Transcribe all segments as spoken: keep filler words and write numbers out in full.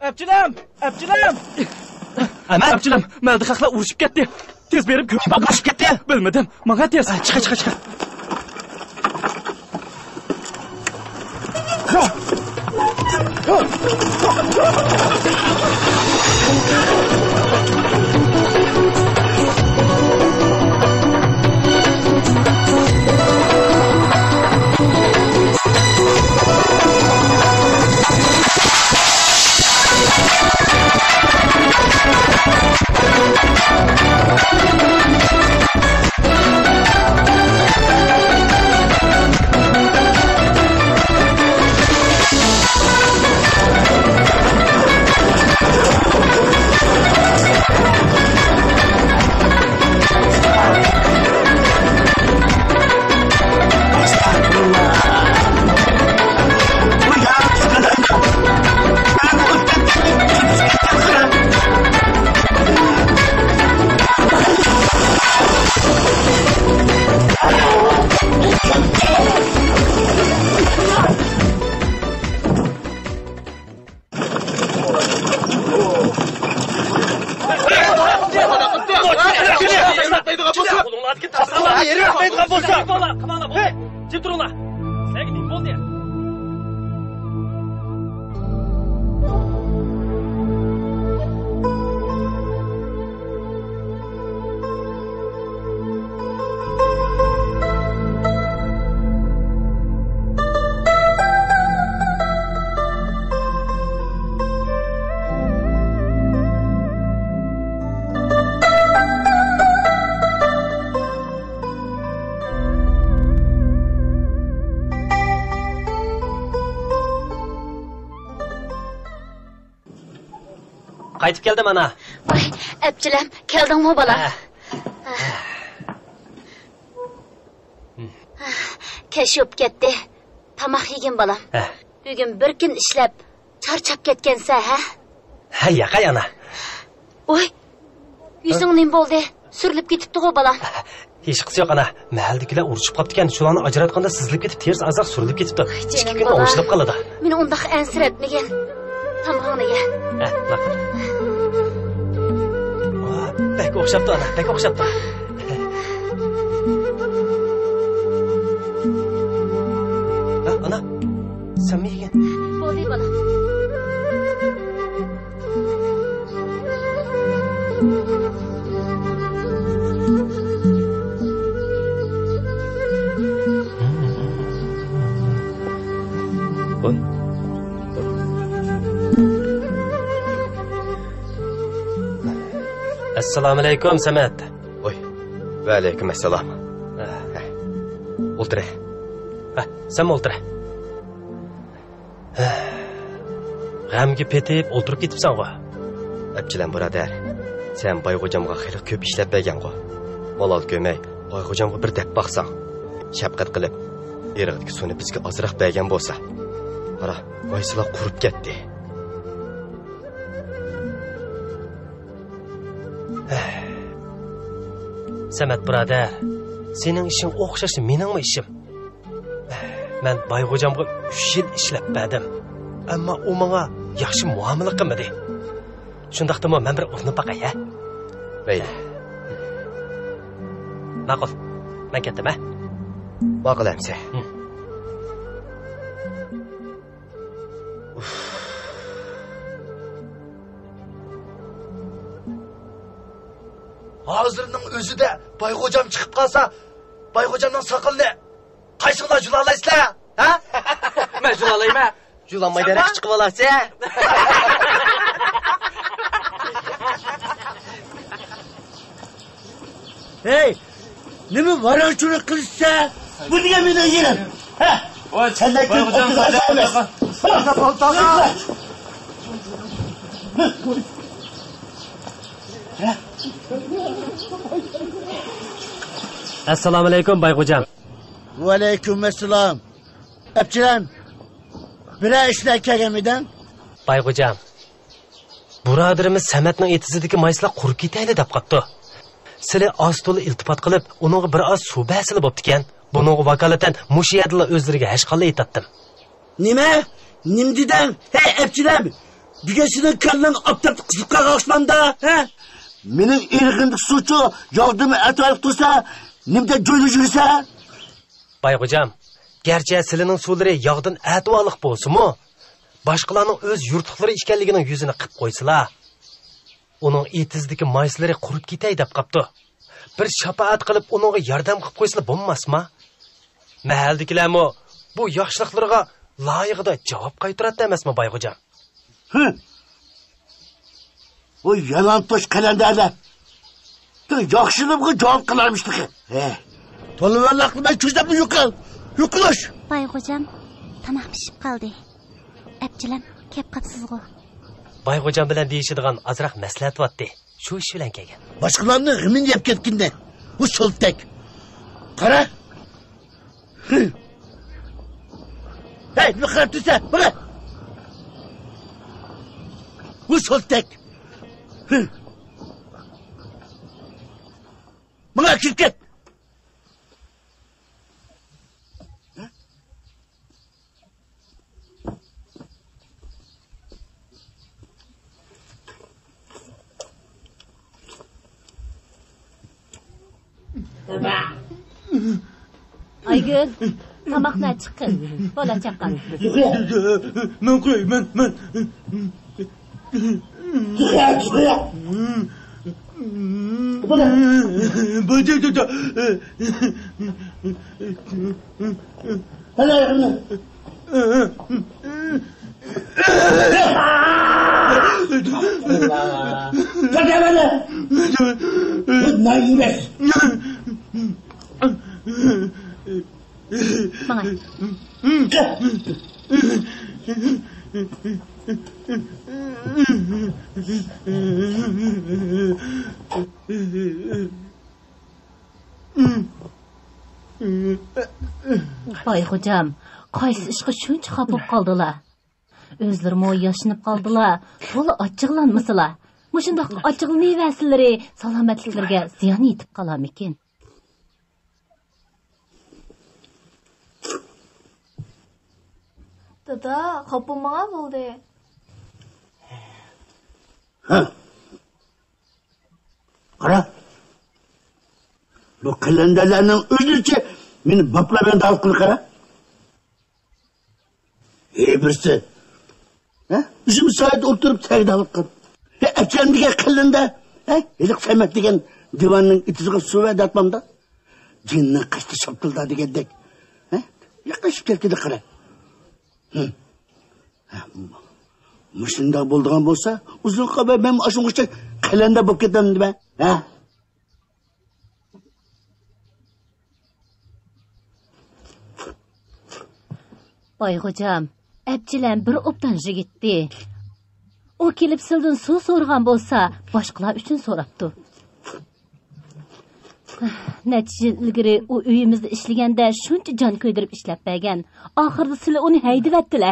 ئەپچىلەم! ئەپچىلەم! ئەمە ئەپچىلەم! مەلدە خەقلەر ئۇرۇشۇپ كەتتى. تېز بېرىپ كۆرۈپ. نېمە ئۇرۇشۇپ كەتتى؟ بىلمىدىم. ماڭا تېز. چىقە، چىقە، چىقە. قايتىپ كەلدىم، ئانا. ۋاي، ئەپچىلەم، كەلدىڭمۇ، بالام؟ ھە. كەچ بولۇپ كەتتى. تاماق يېگىن، بالام. ھە. بۈگۈن بىر كۈن ئىشلەپ، چارچاپ كەتكەنسەن، ھە؟ ھە، ياقاي، ئانا. ۋاي، يۈزۈڭ نېمە بولدى؟ سۈرۈلۈپ كېتىپتىغۇ، بالام. ھېچقىسى يوق، ئانا. مەھەللىدىكىلەر ئۇرۇشۇپ قاپتىكەن، شۇلارنى ئاجراتقاندا سىزىلىپ كېتىپ، تېرىسى ئازراق سۈرۈلۈپ كېتىپتۇ. ئىككى كۈن ئوڭشىلىپ قالىدۇ. مېنى ئۇنداق ئەنسىرەتمىگىن. تامىقىڭنى يە. ھە، ماقۇل. ۋا، بەك ئوخشاپتۇ، ئانا، بەك ئوخشاپتۇ. ھە، ئانا، سەنمۇ يېگىن. بولدى، بالام. ئەسسالامۇئەلەيكۇم، سەمەت. ۋەئەلەيكۇم ئەسسالام. ھە. ئولتۇرە. ھە، سەنمۇ ئولتۇرە. غەمگە پېتىپ ئولتۇرۇپ كېتىپسەنغۇ؟ ئەپچىلەم بۇرادەر، سەن بايغوجامغا خېلى كۆپ ئىشلەپ بەرگەنغۇ. مالال كۆرمەي، بايغوجامغا بىر دەپ باقساڭ. شەپقەت قىلىپ، ئېرىقتىكى سۇنى بىزگە ئازراق بەرگەن بولسا. قارا، مايسىلار قۇرۇپ كەتتى. سەمەت بۇرادەر، سېنىڭ ئىشىڭ ئوخشاشلا مېنىڭمۇ ئىشىم. مەن بايغوجامغا ئۈچ يىل ئىشلەپ بەردىم. ئەمما ئۇ ماڭا ياخشى مۇئامىلە قىلمىدى. شۇنداقتىمۇ مەن بىر ئۇرۇنۇپ باقاي، ھە؟ مەيلى. ماقۇل. مەن كەتتىم، ھە؟ ماقۇل ئەمسە. ھە. ھازىرنىڭ ئۆزىدە بايغوجام چىقىپ قالسا، بايغوجامنىڭ ساقىلىنى قايسىڭلار جۇلالايسىلەر، ھە؟ مەن جۇلالايمەن. جۇلانماي دەرەخكە چىقىپ ئالارسەن. ھەي، نېمە ۋاراڭ-چۇرۇق قىلىشسا؟ بۇ دېگەن مېنىڭ يېرىم. ھە؟ سەندەك كۆپ ئوتتۇز ئەمەس. ئەسسالامۇئەلەيكۇم، بايغوجام. ۋەئەلەيكۇم ئەسسالام. ئەپچىلەم، بىرەر ئىش بىلەن كەلگەنمىدىڭ؟ بايغوجام، بۇرادىرىمىز سەمەتنىڭ ئېتىزىدىكى مايسىلار قۇرۇپ كېتەيلى دەپ قاپتۇ. سىلى ئاز-تولا ئىلتىپات قىلىپ، ئۇنىڭغا بىر ئاز سۇ بەرسىلە بوپتىكەن. بۇنىڭغا ۋاكالىتەن مۇشۇ يەردىلا ئۆزلىرىگە ھەشقاللا ئېيتاتتىم. نېمە؟ نېمە دېدىڭ؟ ھەي، ئەپچىلەم! بۈگۈن سېنىڭ كاللاڭ ئاپتاپتا قىزىپ قالغان ئوخشىمامدا، ھە؟ مېنىڭ ئېرىغىمدىكى سۇچۇ ياغدىن ئەتراپ تۇرسا، نېمىدە جۆيلۈپ يۈرسە؟ بايغوجام، گەرچە سىلىنىڭ سۇلىرى ياغدىن ئەتىۋارلىق بولسىمۇ، باشقىلارنىڭ ئۆز يۇرتلۇقلىرى ئىكەنلىكىنىڭ يۈزىنى قىپ قويسىلا. ئۇنىڭ ئېتىزىدىكى مايسىلىرى قۇرۇپ كېتەي دەپ قاپتۇ. بىر شاپائەت قىلىپ، ئۇنىڭغا ياردەم قىپ قويسىلا بولماسما؟ مەھەللىدىكىلەرمۇ بۇ ياخشىلىقلىرىغا لايىقىدا جاۋاب قايتۇراتتى ئەمەسمۇ، بايغوجام؟ ھە. بۇ يالانتوش قەلەندەرلەر ياخشىلىقىمغا جاۋاب قىلارمىش تېخى. ھە. تولىۋاللاقنى مەن كۆزلەپمۇ يوقال. يوقىلىش! بايغوجام، تاماق پىشىپ قالدى. ئەپچىلەم، كەپ قاپسىزغۇ؟ بايغوجام بىلەن دېيىشىدىغان ئازراق مەسلىھەت بارتتى. شۇ ئىش بىلەن كەلگەن. باشقىلارنىڭ غېمىنى يەپ كەتكىنىدە. بۇ شولتەك. قارا! ھەي، نېمە قاراپ تۇرسەن؟ ماڭا! بۇ شولتەك! ماڭا كىرىپ كەت! ئايگۈل، تاماقنى چىققىن. بولا چاققان. مەن قوياي، مەن، مەن. ماڭا. ۋاي خوجام، قايسى ئىشقا شۇنچە خاپا بولۇپ قالدىلا؟ ئۆزلىرىمۇ ياشىنىپ قالدىلا، تولا ئاچچىقلانمىسىلا. مۇشۇنداق ئاچچىقلىنىۋەرسىلىرى سالامەتلىكلىرىگە زىيان يېتىپ قالارمىكىن؟ دادا، خاپا بولماڭا بولدى. ھە. قارا. بۇ قەلەندەرلەرنىڭ ئۆزلىرىچە مېنى باپلاپ يەنە داۋا قىلىپ قارا. ھەي بىرسى. ھە؟ ئۈزۈم سايىدا ئولتۇرۇپ تەگداۋاتقان. ھە، ئەپچىلەم دېگەن قەلەندەر. ھە؟ ھېلىقى سەمەت دېگەن دىۋاننىڭ ئېتىزىغا سۇ بەر دەپمەمدا. جىننىڭ قېشىدا شاپتۇلدا دېگەندەك. ھە؟ يېقىنلىشىپ كەتكىنى قارا. ھىم. ھە، مۇشۇنداق بولىدىغان بولسا، ئۇزۇن قالماي مەن ئاشۇنىڭغىچە قەلەندەر بولۇپ كېتەمدىمەن. ھە؟ باي خوجام، ئەپچىلەم بىر ئوبدان يىگىتتى. ئۇ كېلىپ سىلدىن سۇ سورىغان بولسا، باشقىلار ئۈچۈن سوراپتۇ. نەچچە يىل ئىلگىرى ئۇ ئۆيىمىزدە ئىشلىگەندە شۇنچە جان كۆيدۈرۈپ ئىشلەپ بەرگەن. ئاخىرىدا سىلى ئۇنى ھەيدىۋەتتىلە.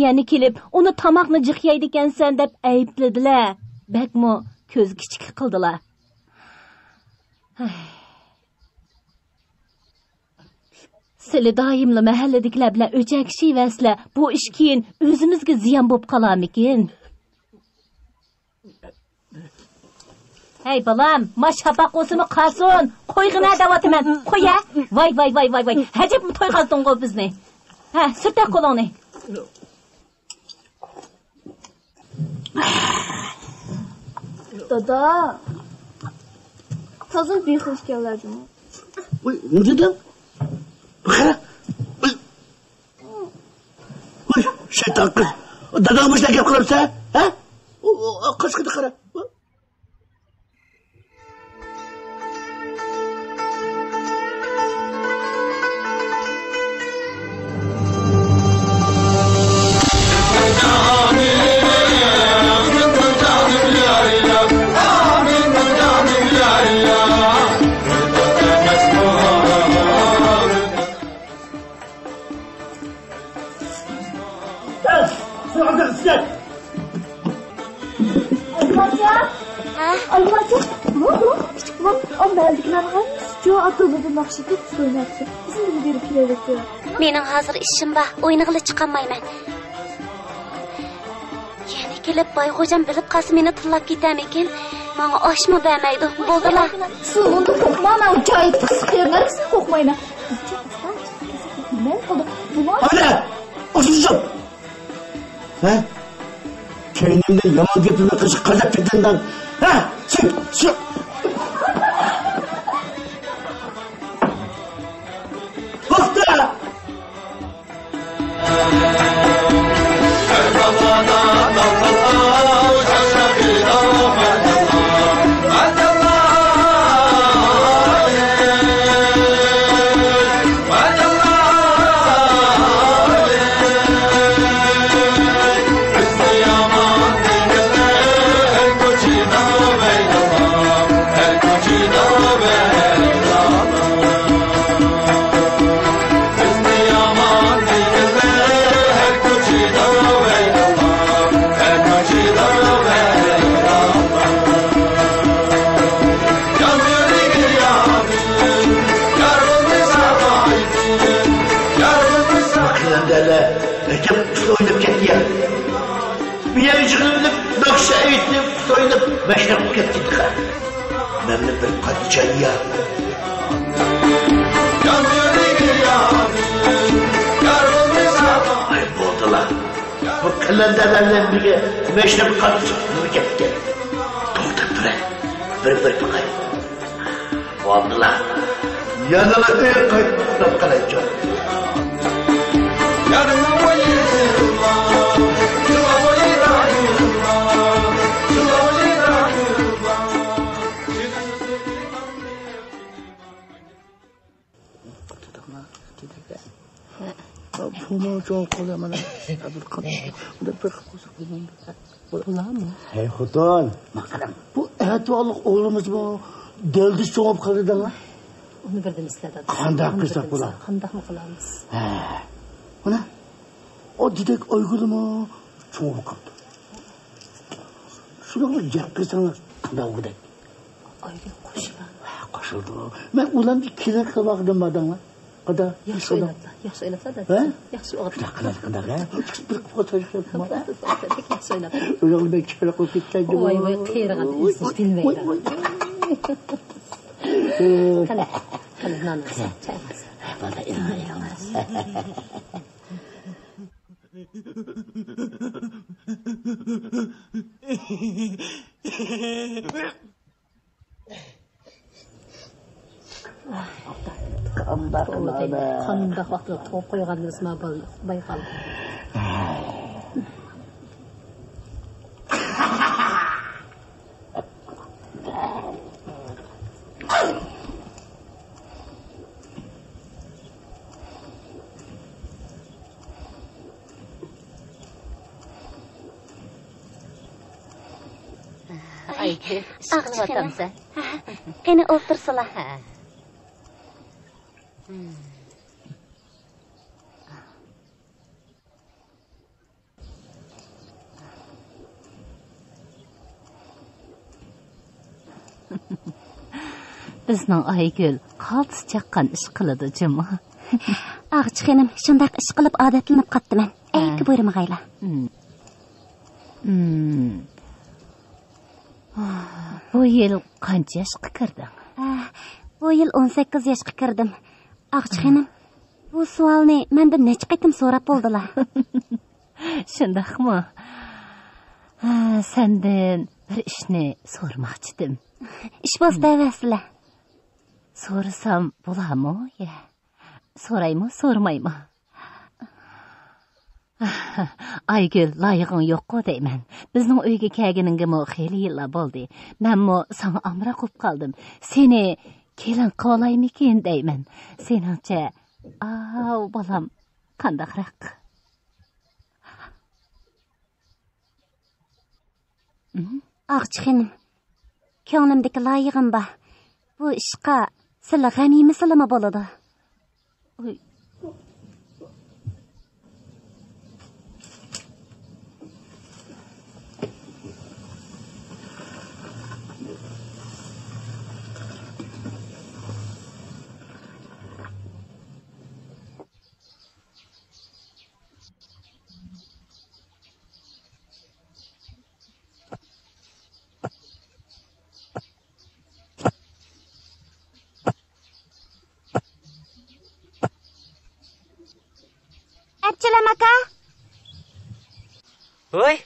يەنە كېلىپ، ئۇنى تاماقنى جىق يەيدىكەنسەن دەپ ئەيىبلىدىلە. بەكمۇ كۆز كىچىكلىك قىلدىلا. سىلى دائىملا مەھەللىدىكىلەر بىلەن ئۆچەكلىشىۋەرسىلە، بۇ ئىش كېيىن ئۆزىمىزگە زىيان بوپ قالارمىكىن؟ ھەي بالام، ما شاپاق بولسىمۇ قالسۇن، قويغىنە دەۋاتىمەن، قوي ھە. ۋاي، ۋاي، ۋاي، ۋاي، ۋاي، ئەجەبمۇ تويغازدىڭغۇ بىزنى. ھە، سۈرتە قولۇڭنى. دادا، تازا بىخۇش ئىكەنلەر جۇمۇ. ۋاي، نېمە دېدىڭ؟ قارا. ۋاي، شەيتان قىز. داداڭ مۇشۇنداق گەپ قىلامسەن؟ ھە؟ ئۇ، ئۇ، ئۇ قاشقىدا قارا. ئۇلارنىڭ ھەممىسى جۇ ئاتىلىدىن ناخشا تۇتۇپ ئويناپتۇ. بىزمۇ بىر يېرى كېلەيلى. مېنىڭ ھازىر ئىشىم بار، ئوينىغىلى چىقالمايمەن. يەنە كېلىپ بايغوجام بىلىپ قالسا مېنى تىللاپ كېتەرمىكىن؟ ماڭا ئاشمۇ بەرمەيدۇ. بولدىلا. سىز ئۇنى قورقماڭ، مەن ئۇ جايىتلىق سىقىرلار سىزنى قورقمايمەن. ئانا! ئۇزۇنجۇم! ھە؟ كەينىمدە يامان گېپىمنى قىلىشقا قانداق پېتىندىڭ؟ ھە؟ شۇ، شۇ. توختا! قەلەندەرلەر ئەجەب ئۇسسۇل ئويناپ كەتتى يا. بىر يەرگە يىغىلىپ، ناخشا ئېيتىپ، ئۇسسۇل ئويناپ، مەشرەپ بولۇپ كەتتى تېخى. مەنمۇ بىر قانچە چاي يا. ئاي، بولدىلا. بۇ قەلەندەرلەر بىلەن بىرگە مەشرەپ قانچە نېمە كەپتىكەن؟ توختاپ تۇرە. بىر، بىر باقاي. بولدىلا. يەنىلا ئۆيگە قايتىپ ئۇخلاپ قالايچۇ. بولامۇ؟ ھەي خوتۇن، ماقىرىڭ. بۇ ئەتىۋارلىق ئوغلىمىزمۇ دەلدىز چوڭاپ قالدى دەڭە. ئۇنى بىردىن ئىسلەت. قانداق قىلساق بولا؟ قانداقمۇ قىلامىز؟ ھە. مانا، ئۇ دېدەك ئايگۈلمۇ چوڭاپ قاپتۇ. شۇنىڭغا گەپ قىلساڭلار قانداق بولغۇدەك؟ ئايگۈل قوشۇلامۇ؟ ھە، قوشۇلدى. مەن ئۇلارنى كېلىن قىلىپ باقتىم، باداڭلار. قادا، ياخشى ئويلاپلا، ياخشى ئويلاپلا دادىسى. ھە؟ ياخشى ئوغۇت. شۇنداق قىلىدىغان، ھە؟ بىر قىلىپ قويسا ياخشى بولمامدۇ؟ بەك ياخشى ئويلاپلا. ئۆزۈڭلار بەك چىرايلىق بولۇپ كەتكەن. ۋاي، ۋاي، قېرىغان ئىزنى بىلمەيدۇ. قېنى، قېنى، نان ئالسا، چاي ئالسا. بولدى، ئېلىڭلار، ئېلىڭلار. قانداق، قانداق ۋاقىتتا تۇغۇپ قويغاندىن سىما بايقال. ئايگۈل، ئىش قىلىۋاتامسەن؟ قېنى ئولتۇرسىلا. ھە. بىزنىڭ ئايگۈل قالتىس چاققان ئىش قىلىدۇ جۇمۇ. ئاغىچى خېنىم، شۇنداق ئىش قىلىپ ئادەتلىنىپ قاپتىمەن. ئەيىبكە بۇيرۇمىغايلا. ھە. ھىم. ھىم. بۇ يىل قانچە ياشقا كىردىڭ؟ ھە، بۇ يىل ئون سەككىز ياشقا كىردىم. ئاغىچى خېنىم، بۇ سوئالنى مەندىن نەچچە قېتىم سوراپ بولدىلا. شۇنداقمۇ؟ ھە، سەندىن بىر ئىشنى سورىماقچىدىم. ئىش بولسا دەۋەرسىلە. سورىسام بولامۇ يا؟ سورايمۇ، سورىمايمۇ؟ ئايگۈل، لايىقىڭ يوققۇ دەيمەن. بىزنىڭ ئۆيگە كەلگىنىڭگىمۇ خېلى يىللار بولدى. مەنمۇ ساڭا ئامراق بولۇپ قالدىم. سېنى كېلىن قىلالايمىكىن دەيمەن. سېنىڭچە، ئاۋۇ بالام قانداقراق؟ ئاغىچى خېنىم، كۆڭلۈمدىكى لايىقىم بار. بۇ ئىشقا سىلە غەم يېمىسىلىمۇ بولىدۇ. ئەپچىلەم ئاكا. ھوي،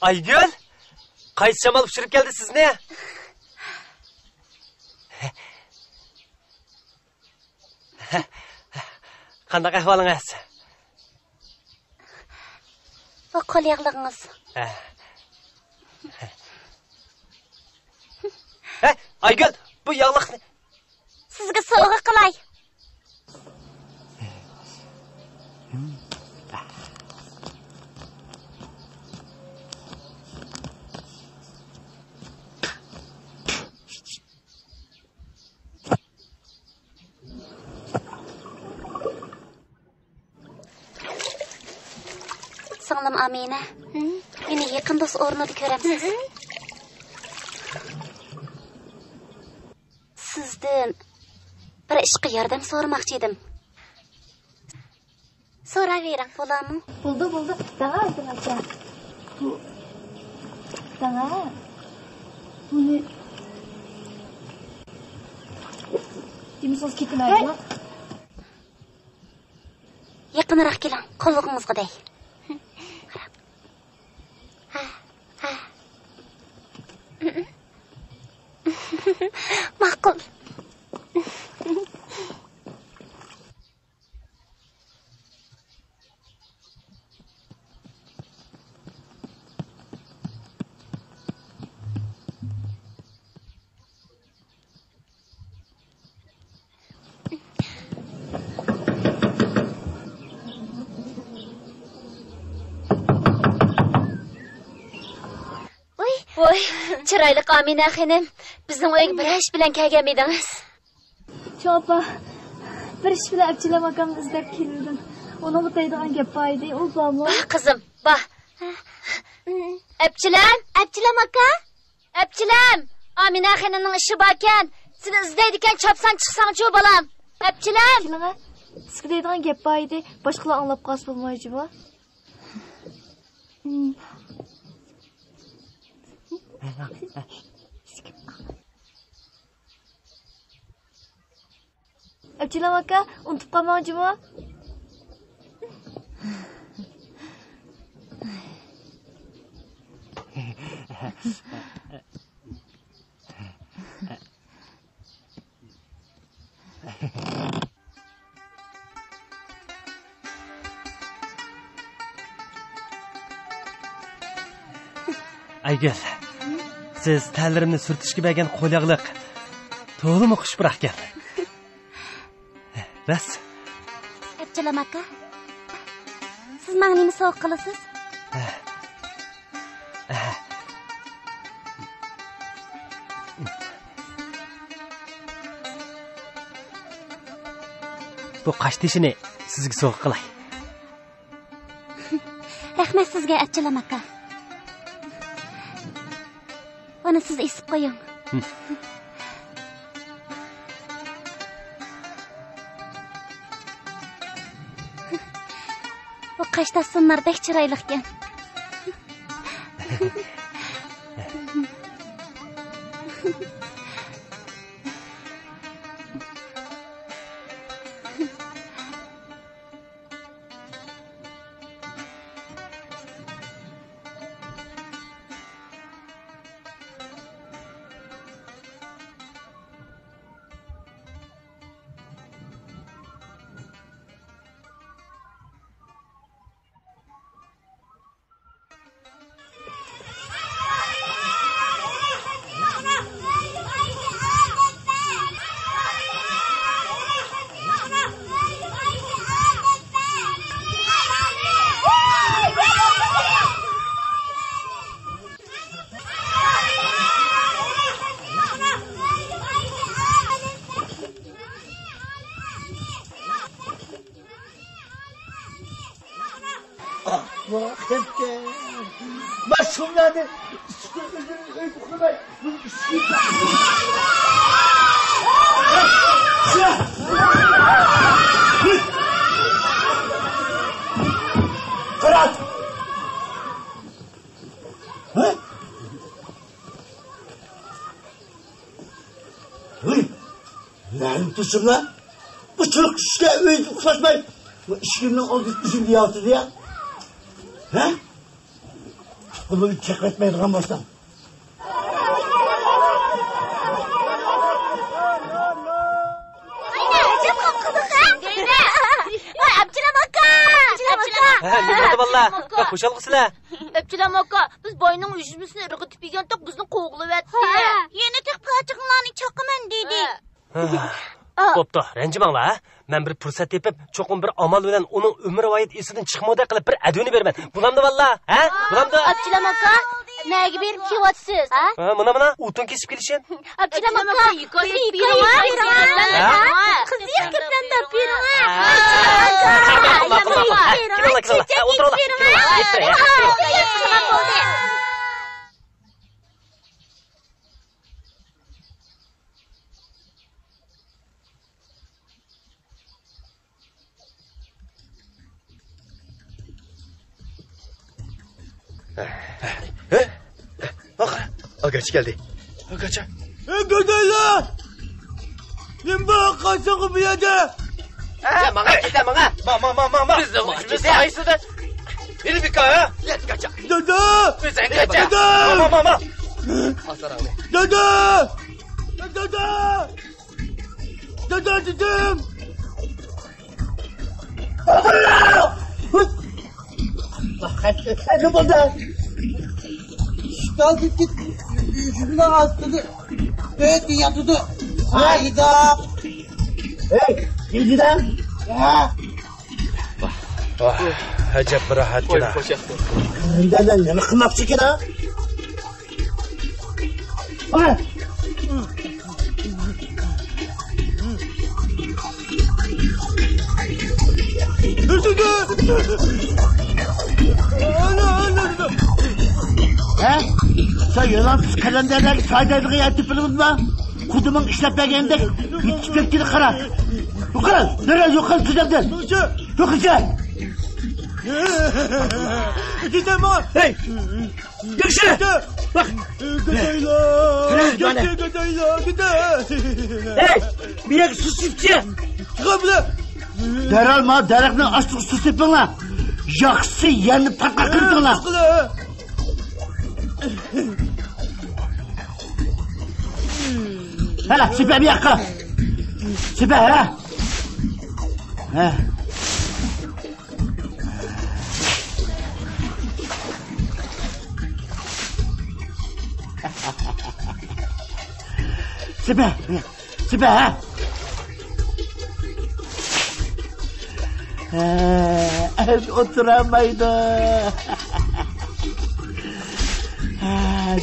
ئايگۈل! قايسى شامال ئۇچۇرۇپ كەلدى سىزنى؟ قانداق ئەھۋالىڭىز؟ بۇ قول ياغلىقىڭىز. ھە. ھە، ئايگۈل، بۇ ياغلىقنى سىزگە سوۋغا قىلاي. سىڭلىم ئامىنە، مېنى يېقىن دوست ئورنىدا كۆرەمسىز؟ سىزدىن بىر ئىشقا ياردەم سورىماقچى ئىدىم. سوراۋېرىڭ. بولامۇ؟ بولدى، بولدى. داڭا، داڭا. بۇ، داڭا. بۇنى. دېمىسىڭىز كېتىمەن. يېقىنراق كېلىڭ، قوللۇقىڭىزغا دەي. ماقۇل. ۋوي، ۋوي، چىرايلىق ئامىنە خېنىم، بىزنىڭ ئۆيگە بىرەر ئىش بىلەن كەلگەنمىدىڭىز؟ شۇ ئاپا، بىر ئىش بىلەن ئەپچىلەم ئاكامنى ئىزدەپ كېلىۋىدىم. ئۇنىڭغا دەيدىغان گەپ بار ئىدى، ئۇ بارمۇ؟ بار قىزىم، بار. ئەپچىلەم! ئەپچىلەم ئاكا! ئەپچىلەم! ئامىنە خېنىمنىڭ ئىشى باركەن، سېنى ئىزدەيدىكەن، چاپسان چىقساڭچۇ، بالام! ئەپچىلەم! كېلىڭە، سىزگە دەيدىغان گەپ بار ئىدى، باشقىلار ئاڭلاپ قالسا بولمايدۇ جۇمۇ. ئەپچىلەم ئاكا، ئۇنتۇپ قالماڭ جۇمۇ. ئايگۈل، سىز تەنلىرىمنى سۈرتۈشكە بەرگەن قول ياغلىق تولىمۇ خۇش پۇراقكەن. راست. ئەپچىلەم ئاكا، سىز ماڭا نېمە سوۋغا قىلىسىز؟ بۇ قاش تېشىنى سىزگە سوۋغا قىلاي. رەھمەت سىزگە، ئەپچىلەم ئاكا. بۇنى سىز ئېسىپ قويۇڭ. بۇ قاشتاش سۇنلار بەك چىرايلىقكەن. ماشۇلارنى ئۆيگە ئۇخلىماي. قارا! ھە؟ ھەي، نەدىن تۇرسۇڭلار؟ بۇ چۈرۈك چۈشكە ئۆيدە ئۇخلاشماي، بۇ ئىككى كۈننىڭ ئالدىدا ئۆزۈمنى ياقتۇردى يا. ھە؟ پۇتبولنى چەقلەتمەيدىغان بولسام. ۋاي، ئەبجىلەم ئاكا! ئەبجىلەم ئاكا! ھە، نېمە بولدى بالىلار؟ بەك خۇشالغۇسىلەر. ئەبجىلەم ئاكا، بىز باينىڭ ئۈجمىسىنى ئىرغىتىپ يېگەنتۇق، بىزنى قوغلىۋەتتى. يەنە تېخى پاچىقىڭلارنى چاقىمەن دېدى. بوپتۇ، رەنجىمەڭلار، ھە؟ مەن بىر پۇرسەت تېپىپ، چوقۇم بىر ئامال بىلەن ئۇنىڭ ئۆمۈر رىۋايىتى ئېسىدىن چىقمىغۇدەك قىلىپ بىر ئەدۋىنى بېرىمەن. بولامدۇ بالىلار؟ ھە؟ بولامدۇ؟ ئەبجىلەم ئاكا، نەگە بېرىپ كېلىۋاتىسىز؟ ھە؟ ھە، مانا، مانا، ئوتۇن كېسىپ كېلىشىم. ئەبجىلەم ئاكا، بىر ھېكايە ئېيتىپ بېرىڭە. ھە؟ قىزىق گەپلەرنى دەپ بېرىڭە. ھە. ماقۇل، ماقۇل، ماقۇل. كېلىڭلار، كېلىڭلار. ھە، ئولتۇرۇڭلار. كېلىڭلار، ئولتۇرۇڭلار. ئاكاچى كەلدى. ئاكاچى. ئەي، گادايلار! نېمە بار قالساڭغۇ بۇ يەردە؟ ھە، ماڭا كېتە، ماڭا. ما، ما، ما، ما، ما. بىزنىڭ ئۈچىمىز سايىسىدا. يېنى بىكار، ھە؟ يەتكەچە. دادا! بىزنىڭ كەچە. دادا! ما، ما، ما، ما. ئاساراڭنى. دادا! دادا! دادا دېدىم! نېمە بولدى؟ ئىشتالدىن كېتىپ، يۈزۈمنىڭ ئاستىدا ئۆتە ياتىدۇ. ھايدا! ھەي، نېمە دېدىڭ؟ ھە. ۋاھ، ئەجەب بىر راھەتكىنا. قېرىنداشلار نېمە قىلماقچىكىن ھە؟ ھە؟ سەن يالانسىز قەلەندەرلەرگە چاي دەيدىغان يەر تېپىلمىدىما؟ خۇدىمىڭ ئىشلەپ بەرگەندەك يېتىشىپ كەتكىنىگە قارا. يوقال، دەرھال يوقال كۆزۈمدىن. يوقال. ھەي! ياخشى! ۋاھ! ھەي! بۇ يەرگە سۇ سېپچى! دەرھال ما دەرەخنىڭ ئاستىغا سۇ سېپىڭلار! ياخشىسى يەرنى پاتقاق قىلىۋېتىڭلار! ھە، سېپە بۇ ياققا! سېپە، ھە! ھە! سېپە! سېپە! ھە، ئەمدى ئولتۇرالمايدۇ. ھە،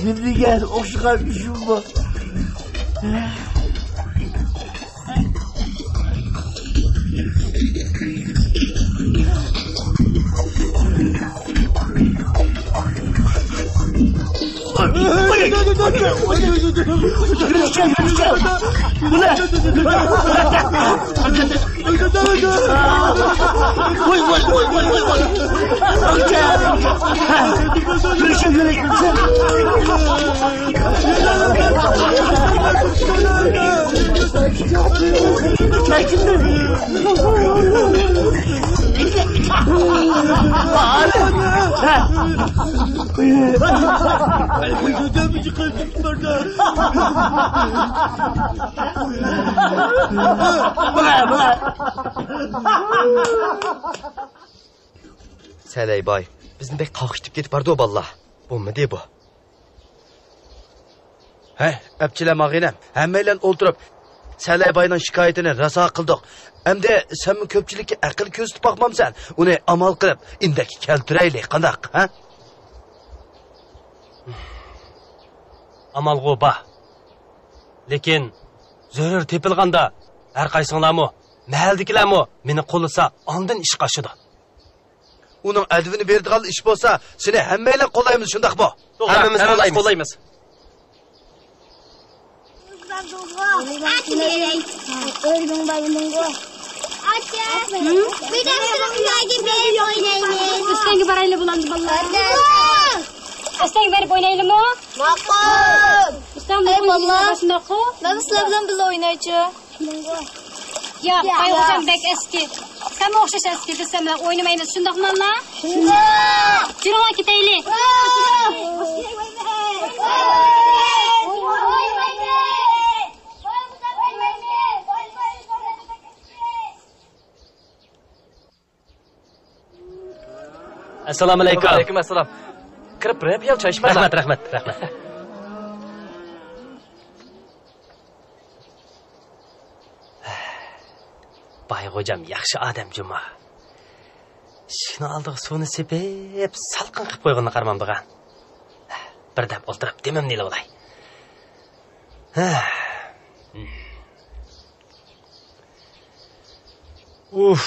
نېمە دېگەن ئوخشىغان چۈشۈم بۇ. سەلەي باي، بىزنى بەك قاقشىتىپ كېتىپ بارىدۇ بالىلار. بولمىدى بۇ. ھەي، ئەپچىلەم ئاغىنەم، ھەممەيلەن ئولتۇرۇپ، سەلەي باينىڭ شىكايىتىنى راسا قىلدۇق. ئەمدى سەنمۇ كۆپچىلىككە ئەقىل كۆرسىتىپ باقمامسەن؟ ئۇنى ئامال قىلىپ، ئىندەككە كەلتۈرەيلى، قانداق، ھە؟ ئامالغۇ بار. لېكىن زۆرۈر تېپىلغاندا، ھەر قايسىڭلارمۇ، مەھەللىدىكىلەرمۇ مېنى قوللىسا، ئاندىن ئىشقا ئاشىدۇ. ئۇنىڭ ئەدىپىنى بېرىدىغان ئىش بولسا، سېنى ھەممەيلەن قوللايمىز، شۇنداقمۇ؟ توغرا، ھەممىمىز ھەممىمىز قوللايمىز. قوللايمىز. ئۆستەڭگە بارايلى بولامدۇ بالىلار؟ ئۆستەڭگە بېرىپ ئوينايلىمۇ؟ ماقۇل. ئۆستەڭ، ئەي بالىلار، شۇنداققۇ؟ مەن سىلەر بىلەن بىللە ئوينايچۇ. ياق، قايغۇجان بەك ئەسكى. ئوخشاش ئەسكى بىز سەن بىلەن ئوينىمايمىز، شۇنداقمۇ ئانا؟ شۇنداق. يۈرۈڭلار كېتەيلى. ئەسسالامۇ ئەلەيكۇم. ۋەئەلەيكۇم ئەسسالام. كىرىپ بىرەر پىيالە چاي ئىچىپ بارساڭ. رەھمەت، رەھمەت، رەھمەت. باي غوجام ياخشى ئادەم جۇما. ئىشىكنىڭ ئالدىغا سۇنى سېپىپ، سالقىن قىلىپ قويغىنىنى قارىمامدىغان. بىردەم ئولتۇرۇپ دېمىمنى ئېلىۋالاي. ئۇف.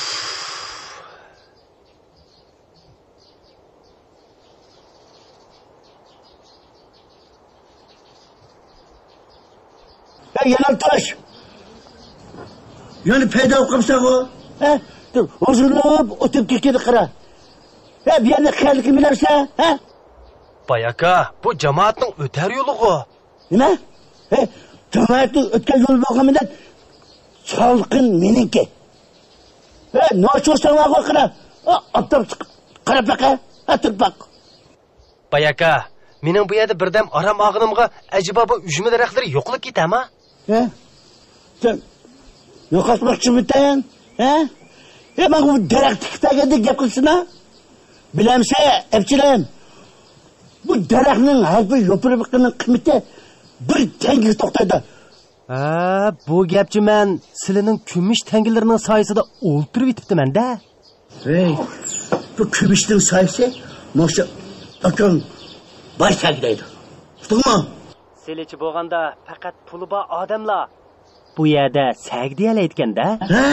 ھە، يەنە تۇرۇش. يەنە پەيدا بولۇپ قاپسەنغۇ. ھە، تۇر، ھۇزۇرلىنىپ ئۆتۈپ كەتكىنى قارا. ھە، بۇ يەرنى قەيەرلىكىنى بىلەمسەن، ھە؟ باي ئاكا، بۇ جامائەتنىڭ ئۆتەر يولىغۇ. نېمە؟ ھە، جامائەتنىڭ ئۆتكەن يولى بولغان بىلەن سالقىن مېنىڭكى. ھە، نوچى بولساڭلارغۇ قارا. ئاپتاپ چىقىپ قاراپ باقە. ھە، تۇرۇپ باق. باي ئاكا، مېنىڭ بۇ يەردە بىردەم ئارام ئالغىنىمغا ئەجەبا بۇ ئۈجمە دەرەخلىرى يوقىلىپ كېتەرما؟ ھە؟ سەن يوقاتماقچىمىتەن؟ ھە؟ ھە، ماڭا بۇ دەرەخ تىكىپ بەرگەندەك گەپ قىلسىنا. بىلەمسە، ئەپچىلەم، بۇ دەرەخنىڭ ھەر بىر يوپۇرمىقىنىڭ قىممىتى بىر تەڭگىگە توختايدۇ. ھە، بۇ گەپچە مەن سىلىنىڭ كۈمۈش تەڭگىلىرىنىڭ سايىسىدا ئولتۇرۇپ يېتىپتىمەن-دە. ھەي، بۇ كۈمۈشنىڭ سايىسى مۇشۇ ئاكاڭ باي سەگدەيدۇ. ئۇقتۇڭمۇ؟ سىلىچە بولغاندا پەقەت پۇلى بار ئادەملا بۇ يەردە سەگدىيەلەيدىكەن-دە. ھە؟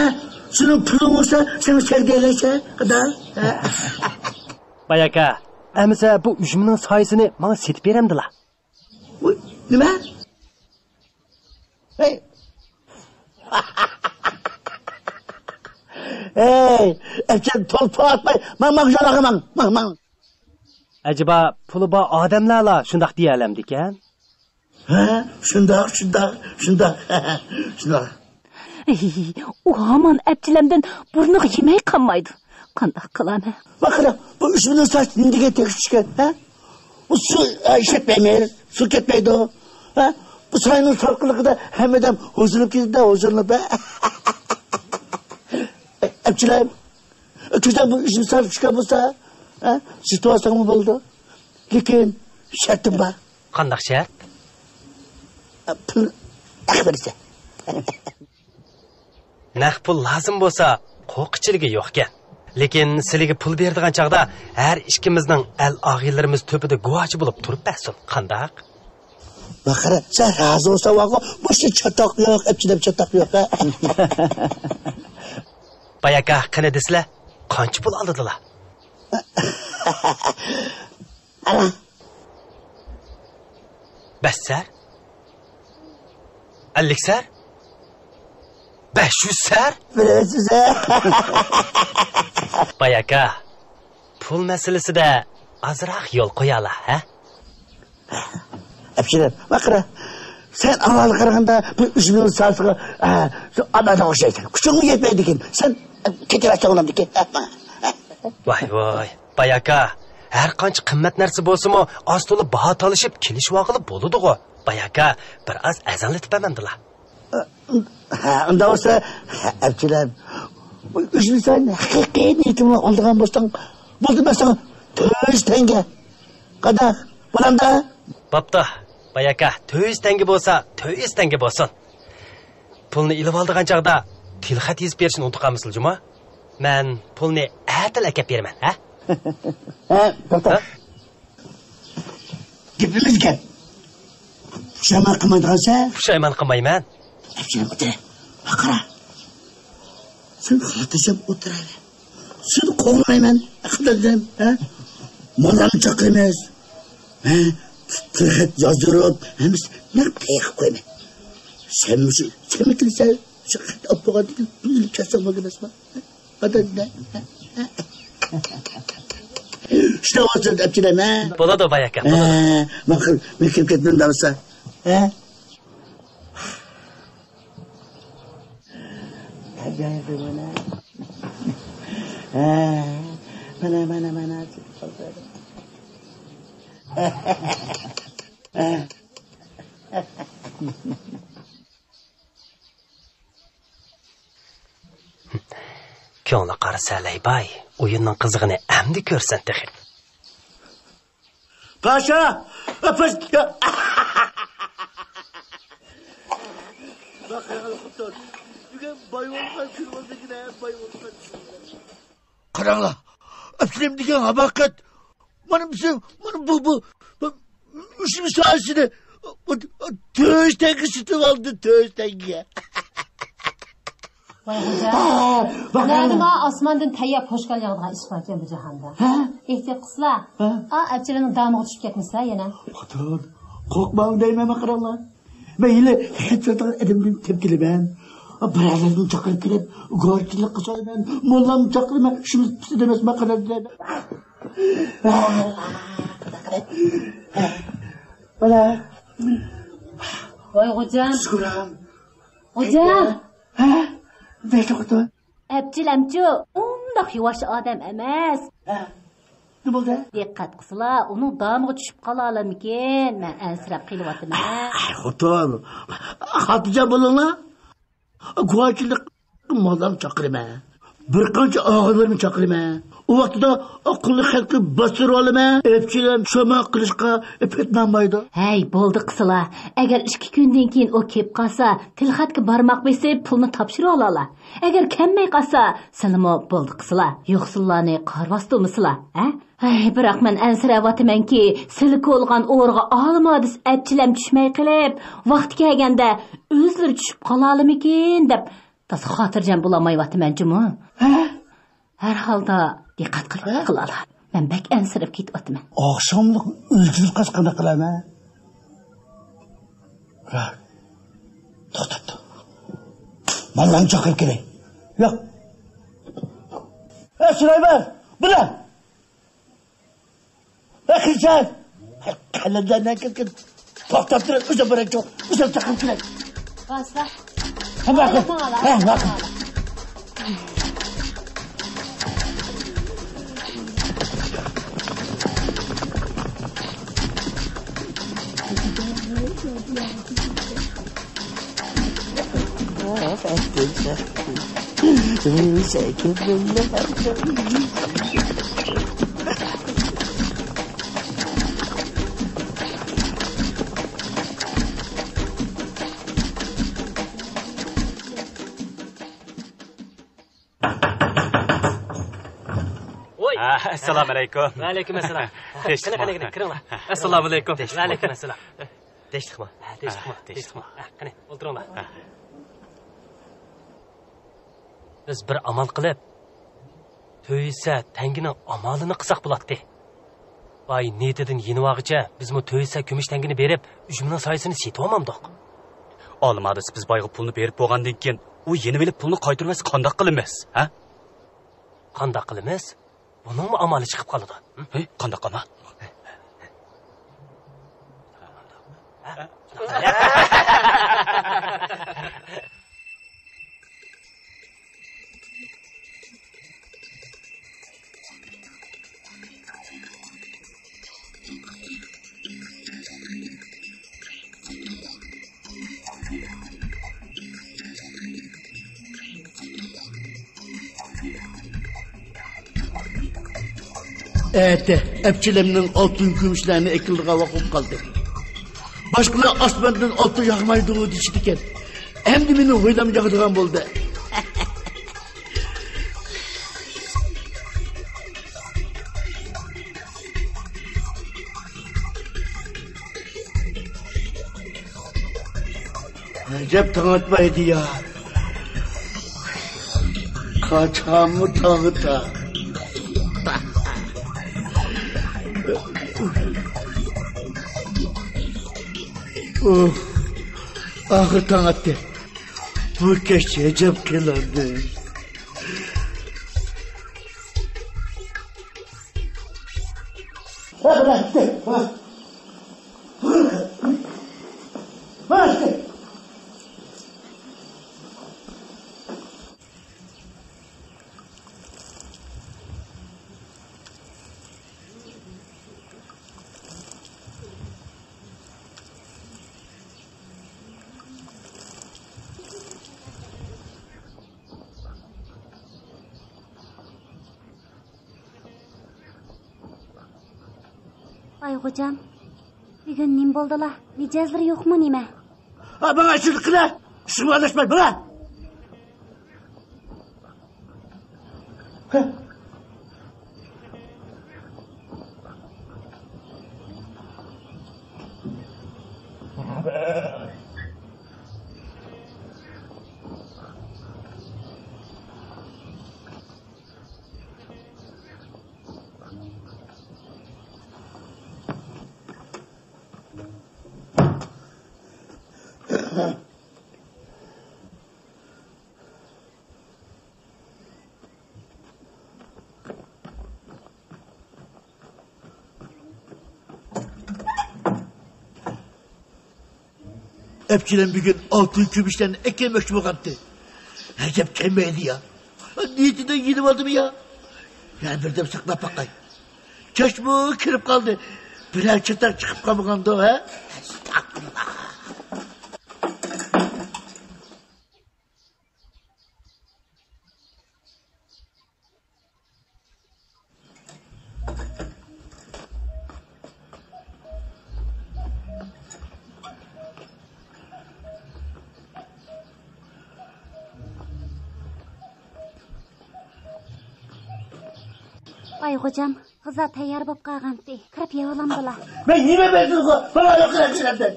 سېنىڭ پۇلۇڭ بولسا، سەن سەگدىيەلەيسەن، قادا. ھە؟ باي ئاكا، ئەمىسە بۇ ئۈجمىنىڭ سايىسىنى ماڭا سېتىپ بېرەمدىلا؟ ۋوي، نېمە؟ ھەي. ھەي، ئەپچىل تولپا ئاتماي، ماڭ، ماڭ، يالاغا ماڭ، ماڭ، ماڭ. ئەجەبا پۇلى بار ئادەملەرلا شۇنداق دېيەلەمدىكەن؟ ھە، شۇنداق، شۇنداق، شۇنداق، شۇنداق. ئەي، ئۇ ھامان ئەپچىلەمدىن بۇرنىغا يېمەي قالمايدۇ. قانداق قىلارمەن؟ ۋاي قارا، بۇ ئۈجمىنىڭ سايىسى نېمىدېگەن تېگىشكەن، ھە؟ بۇ سۇ، ئە، ئىشلەتمەيمىز، سۇ كەتمەيدۇ، ھە؟ بۇ ساينىڭ سالقىنلىقىدا ھەممە ئادەم ھۇزۇرلىنىپ كېتىدۇ، ھۇزۇرلىنىپ، ھە؟ ئەپچىلەم، كۈزدە بۇ ئۈجمە سايىسى چۈشكەن بولسا، ھە؟ سېتىۋالساڭمۇ بولىدۇ. لېكىن شەرتىم بار. قانداق شەرت؟ پۇل نەق بېرىسەن. نەق پۇل لازىم بولسا، قورققۇچىلىكى يوقكەن. لېكىن سىلىگە پۇل بېرىدىغان چاغدا ھەر ئىككىمىزنىڭ ئەل ئاغىنىلىرىمىز تۆپىدە گۇۋاچى بولۇپ تۇرۇپ بەرسۇن. قانداق؟ باقارا، سەن رازى بولساڭ بارغۇ، مۇشۇ چاتاق يوق، ئەپچىلەم چاتاق يوق، ھە؟ باي ئاكا، قېنى دېسىلە، قانچە پۇل ئالىدىلا؟ ئەلا. بەش سەر؟ ئەللىك سەر؟ بەش يۈز سەر؟ بىر يۈز سەر. باي ئاكا، پۇل مەسىلىسىدە ئازراق يول قويالا، ھە؟ ئەپچىلەم، باقارا، سەن ئاۋۋال قارىغاندا بىر ئۈجمىنىڭ سايىسىغا، ئە، شۇ ئادەمگە ئوخشايسەن. كۈچۈڭمۇ يەتمەيدىكەن. سەن، ئە، كېتىۋەرسەڭ ئۇنىڭدىكى. ۋاي، ۋاي، باي ئاكا، ھەر قانچە قىممەت نەرسە بولسىمۇ، ئاز-تولا باھا تالىشىپ كېلىشىۋالغىلى بولىدىغۇ. باي ئاكا، بىر ئاز ئەرزانلىتىپ بەرمەمدىلا؟ ھە، ئۇنداق بولسا، ئەپچىلەم، بۇ ئۈجمىنى سەن ھەقىقىي نىيىتىڭ بىلەن ئالىدىغان بولساڭ، بولدى، مەن ساڭا تۆت يۈز تەڭگە. قانداق؟ بولامدا؟ بوپتۇ، باي ئاكا، تۆت يۈز تەڭگە بولسا، تۆت يۈز تەڭگە بولسۇن. پۇلنى ئېلىۋالىدىغان چاغدا تېلېخەت يېزىپ بېرىشنى ئۇنتۇپ قالمىسىلا، جۇما. مەن پۇلنى ئەتىلا ئەكەپ بېرىمەن، ھە؟ ھە، توختا. ھە؟ گېپىمىز گەپ. پۇشايمان قىلمايدىغانسەن؟ پۇشايمان قىلمايمەن. ئەپچىلەم ئولتۇر. قارا. سەن خاتىرجەم ئولتۇراۋەر. سېنى قوغلىمايمەن، قىلدىم، ھە؟ ماللارنى چاقىرىمىز. ھە؟ تېلېخەت يازدۇرۇپ، ھەممىسىنى نەق تەييار قىلىپ قويىمەن. سەن مۇشۇ، سەنمۇ كېلىسەن، شۇ خەت ئاپ بولغاندىن كېيىن بىللە كەلسەڭ بولىدۇ ئەمەسمۇ؟ ئادەم، ھە؟ شۇنداق بولسۇن، ئەپچىلەم، ھە؟ بولىدۇ، باي ئاكا، بولىدۇ. ھە، ماقۇل، مەن كىرىپ كەتتىم، دەۋاتسا. ھە؟ ھە، مانا، مانا، مانا. كۆڭلى قارىسا لەيباي، ئويۇننىڭ قىزىقىنى ئەمدى كۆرىسەن تېخى. پاشا! پاشا! بۈگۈن باي بولغان كۈن بولدى، يەنە باي بولغان. قاراڭلار، ئەپچىلەم دېگەن ھاماقەت. مانا بىزنىڭ، مانا بۇ، بۇ، بۇ مۇشۇ سايىسىنى تۆت تەڭگە سېتىپ ئالدى، تۆت تەڭگە. ۋاي خوجا، ھە، نەدىما ئاسماندىن تەييار پوشكال ياغىدىغان ئىش باركەن بۇ جاھاندا؟ ھە؟ ئېھتىيات قىلسىلا، ھە؟ ئا، ئەپچىلەمنىڭ دامىغا چۈشۈپ كەتمىسىلا يەنە. خوتۇن، قورقماڭ دەيمەن، قاراڭلار. مەن ھېلى خەت يازىدىغان ئادەمدىن تېپىپ كېلىمەن. بىرەرلەردىن چاقىرىپ كېلىپ، گۇۋاھچىلىققا سالىمەن. موللامنى چاقىرىمەن. شۇنى پىتى دېمەسمەن، قاراڭلار. بالا. ۋاي خوجام. شۈكۈرام. خوجام. ھە؟ نەدە خوتۇن؟ ئەپچىلەمچۇ ئۇنداق يۇۋاش ئادەم ئەمەس. ھە، نېمە بولدى؟ دىققەت قىلسىلا، ئۇنىڭ دامىغا چۈشۈپ قالالامىكىن؟ مەن ئەنسىرەپ قېلىۋاتىمەن. ئەي، خوتۇن، خاتىرجەم بولۇڭلار. گۇۋاھچىلىق موللام چاقىرىمەن. بىر قانچە ئاغىنىلىرىمنى چاقىرىمەن. ئۇ ۋاقتىدا قۇللۇق خەتكە باستۇرۇۋالىمەن. ئەپچىلەم شۇماق قىلىشقا پېتىنالمايدۇ. ھەي، بولدى قىلسىلا. ئەگەر ئىككى كۈندىن كېيىن ئۇ كېلىپ قالسا، تىلخەتكە بارماق بېسىپ پۇلنى تاپشۇرۇۋالالا. ئەگەر كەلمەي قالسا، سىلىمۇ بولدى قىلسىلا، يوقسۇللارنى قارىۋاستۇرمىسىلا، ھە؟ ھەي، بىراق مەن ئەنسىرەۋاتىمەنكى، سىلى كولىغان ئورىغا ئالىمادىس ئەپچىلەم چۈشمەي قېلىپ، ۋاقتى كەلگەندە ئۆزلىرى چۈشۈپ قالالىمىكىن دەپ، تازا خاتىرجەم بولالمايۋاتىمەن جۇمۇ. ھە؟ ھەر ھالدا دىققەت قىل، ھە؟ قىلالا. مەن بەك ئەنسىرەپ كېتىۋاتىمەن. ئاخشاملىق ئۆزگىرىپ قالسا قانداق قىلارمەن؟ ھە. توختاپتۇ. ماللارنى چاقىرىپ كېلەي. ياق. ھە، سۇلايمان! بۇلار! ھە، قىلچان! ھە، قەلەندەرلەر كەتكەن. توختاپ تۇرۇڭ، ئۆزۈم بېرەي، ئۆزۈم چاقىرىپ كېلەي. باسلا. ھە، ماقۇل. ھە، ماقۇل. ۋوي. ھە، ئەسسالامۇ ئەلەيكۇم. ۋەئەلەيكۇم ئەسسالام. قېنى، قېنى، قېنى، كىرىڭلار. ئەسسالامۇ ئەلەيكۇم. ۋەئەلەيكۇم ئەسسالام. تىنچلىقمۇ؟ ھە، تىنچلىقمۇ؟ ھە، تىنچلىقمۇ؟ تىنچلىق. ھە، قېنى، ئولتۇرۇڭلار. ھە. بىز بىر ئامال قىلىپ، تۆت يۈز تەڭگىنىڭ ئامالىنى قىلساق بولاتتى. باي نىيىتىدىن يېنىۋالغۇچە بىزمۇ تۆت يۈز كۈمۈش تەڭگىنى بېرىپ، ئۈجمىنىڭ سايىسىنى سېتىۋالمامدۇق؟ ئالىمادىس بىز بايغا پۇلنى بېرىپ بولغاندىن كېيىن، ئۇ يېنىۋېلىپ پۇلنى قايتۇرۇۋەتسە قانداق قىلىمىز، ھە؟ قانداق قىلىمىز؟ بۇنىڭمۇ ئامالى چىقىپ قالىدۇ. ھە؟ قانداق ئامال؟ ئەتە ئەپچىلەمنىڭ ئالتۇن كۈمۈشلەرنى ئەكېلىدىغان ۋاقىت بولۇپ قالدى. باشقىلار ئاسماندىن ئالتۇن ياغمايدۇ دېيىشىدىكەن. ئەمدى مېنىڭ ھويلام ياغىدىغان بولدى. ئەجەب تاڭ ئاتمايدۇ يا. قاچانمۇ تاڭ ئاتا. ئۇھ، ئاخىر تاڭ ئاتتى. بۇ كەچ ئەجەب قىينالدىم. ئاي خوجام، بۈگۈن نېمە بولدىلا؟ مىجەزلىرى يوقمۇ نېمە؟ ھا، ماڭا ئىشىنى قىلە! ئىشىڭغا ئارىلاشماي، ماڭا! ئەپچىلەم بۈگۈن ئالتۇن كۈمۈشلەرنى ئەكەلمەكچى بولغانتى. ئەجەب كەلمەيدۇ يا. نىيىتىدىن يېنىۋالدىمۇ يا؟ يەنە بىردەم ساقلاپ باقاي. كەچمۇ كىرىپ قالدى. بىرەر چاتاق چىقىپ قالمىغاندۇ، ھە؟ ئەستەغپۇرۇللا. ئاي خوجام، غىزا تەييار بولۇپ قالغانتى. كىرىپ يەۋالامدىلا؟ مەن يېمەي بەردىمغۇ، ماڭا يوق قىلىپ بېرەمدىم.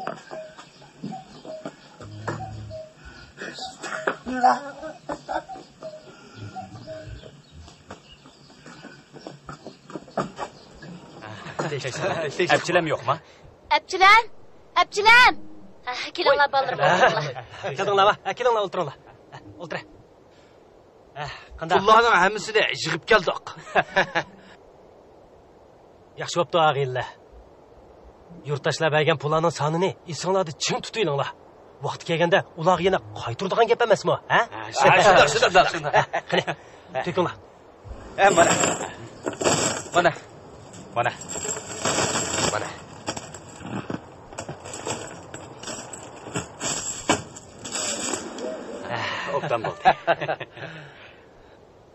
ئەپچىلەم يوقما؟ ئەپچىلەم! ئەپچىلەم! ھە، كېلىڭلار، بالىلىرىم، ئولتۇرۇڭلار. كىردىڭلارمۇ؟ ھە، كېلىڭلار، ئولتۇرۇڭلار. ھە، ئولتۇرە. ھە، قانداق؟ پۇللارنىڭ ھەممىسىنى يىغىپ كەلدۇق. ياخشى بوپتۇ، ئاغىنىلەر. يۇرتداشلار بەرگەن پۇللارنىڭ سانىنى ئېسىڭلاردا چىڭ تۇتۇۋېلىڭلار. ۋاقتى كەلگەندە ئۇلارغا يەنە قايتۇرىدىغان گەپ ئەمەسمۇ، ھە؟ ھە، شۇنداق، شۇنداق، شۇنداق. ھە، قېنى، تۆكۈڭلار. ھە، مانا. مانا. مانا. مانا. ھە، ئوبدان بولدى.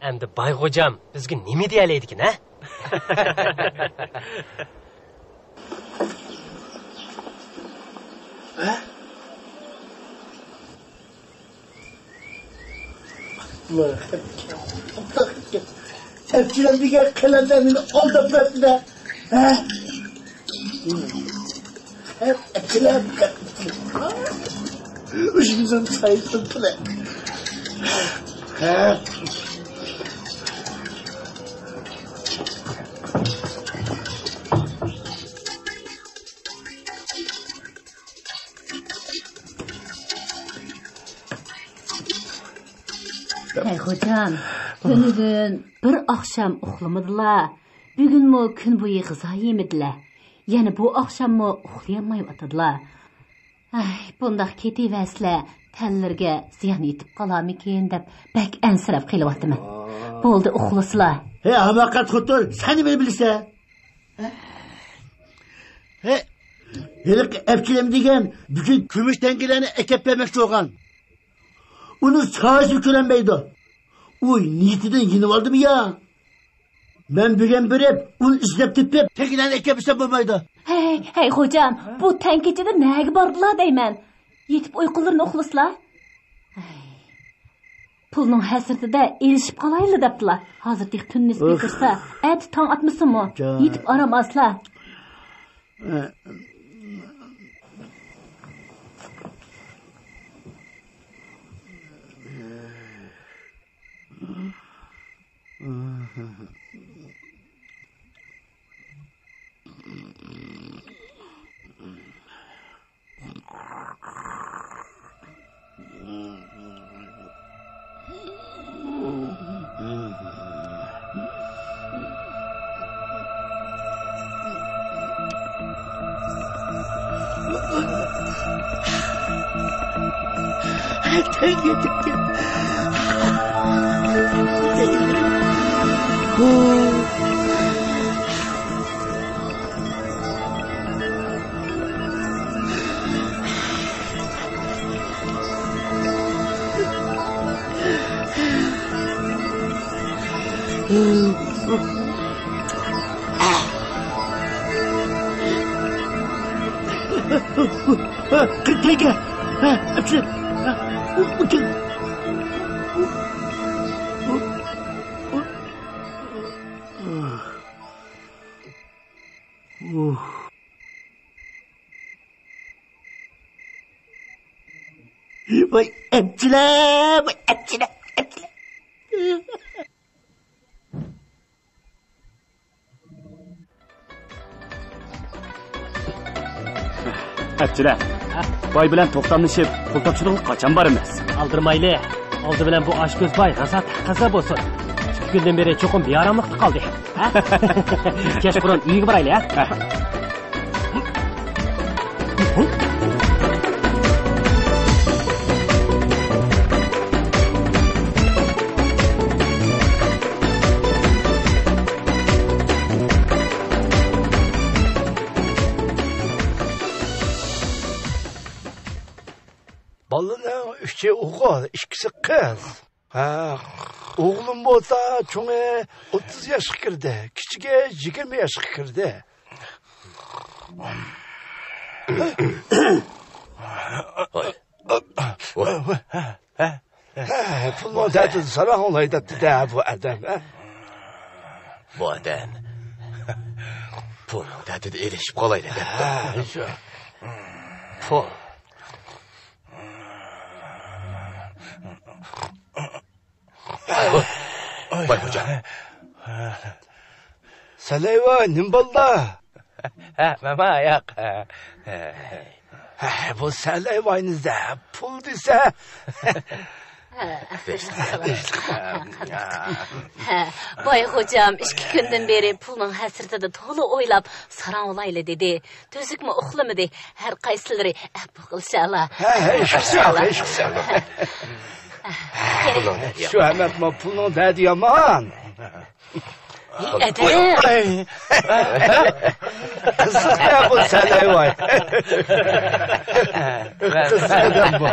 ئەمدى باي خوجام بىزگە نېمە دېيەلەيدىكىن، ھە؟ ئەپچىلەم دېگەن قېلىندىن مېنى ئالداپ بەردى-دە. ھە؟ ئەپچىلەم. ئۆزۈمنىڭ سايىسىم بىلەن. ھە؟ ھەي خوجام، تۈنۈگۈن بىر ئاخشام ئۇخلىمىدىلا. بۈگۈنمۇ كۈن بويى غىزا يېمىدىلە. يەنە بۇ ئاخشاممۇ ئۇخلىيالمايۋاتىدىلا. ئاي، بۇنداق كېتىۋەرسىلە، تەنلىرىگە زىيان يېتىپ قالارمىكىن دەپ بەك ئەنسىرەپ قېلىۋاتىمەن. بولدى، ئۇخلىسىلا. ھەي، ھاماقەت خوتۇن، سەن نېمە بىلىسەن؟ ھە، ھېلىقى ئەپچىلەم دېگەن بۈگۈن كۈمۈش تەڭگىلەرنى ئەكەپ بەرمەكچى بولغان. ئۇنىڭ سايىسىنى كۆرەلمەيدۇ. ئۇ نىيىتىدىن يېنىۋالدىمۇ يا؟ مەن بۈگۈن بېرىپ، ئۇنى ئىزدەپ تېپىپ، تەڭگىلەرنى ئەكەپ بەرسەم بولمايدۇ؟ ھەي، ھەي، خوجام، بۇ تەڭ كېچىدە نەگە باردىلا دەيمەن؟ يېتىپ ئۇيقۇلىرىنى ئۇخلىسىلا. ھەي. پۇلنىڭ ھەسرىتىدە ئېلىشىپ قالايلى دەپتىلا. ھازىر تېخى تۈننىسى ئۇھ. كىرسە، ئەتە تاڭ ئاتمىسىمۇ؟ جان. يېتىپ ئارام ئالسىلا. تەگە. ھە، ئەپچىل. ھە، ئۇ، ئۇ، ۋاي ئەپچىلە، ۋاي ئەپچىلە، ئەپچىلە. ئەپچىلە، ھە؟ باي بىلەن توختاملىشىپ، پۇل تاپشۇرۇققا قاچان بارىمىز؟ ئالدىرىمايلى. ئالدى بىلەن بۇ ئاشكۆز باي غازا تەقەززا بولسۇن. ئىككى كۈندىن بېرى چوقۇم بىئاراملىقتا قالدى. ھە؟ كەچ بۇرۇن ئۆيىگە بارايلى، ھە؟ ھە. بالىنىڭ ئۈچى ئوغۇل، ئىككىسى قىز. ھە، ئوغلۇم بولسا چوڭى ئوتتۇز ياشقا كىردى، كىچىكى يىگىرمە ياشقا كىردى. ھوي. ھوي. ھە، ھە. ھە، پۇلنىڭ دەردىدە ساراڭ ئولاي دەپتۇ-دە بۇ ئادەم، ھە؟ بۇ ئادەم پۇلنىڭ دەردىدە ئېلىشىپ قالايلى دەپتۇ. ھە، شۇ. پۇل. ۋاي خوجام. سەلەي ۋاي، نېمە بولدى؟ ھە، ماما، ياق. ھە، بۇ سەلەي ۋاينى دە، پۇل دېسە. ھە، باي خوجام ئىككى كۈندىن بېرى پۇلنىڭ ھەسرىتىدە تولا ئويلاپ، ساراڭ بولايلى دېدى. تۈزۈكمۇ ئۇخلىمىدى. ھەر قايسىلىرى ئەپۇ قىلىشالا. ھە، ھە، ئىشقىلىشالا، ئىشقىلىشالا. شۇ ئەمەسمۇ پۇلنىڭ دەردى يامان. ھەي، ئەدە. قىزىق يا بۇ سەلەي ۋاي. قىزىق ئادەم بۇ.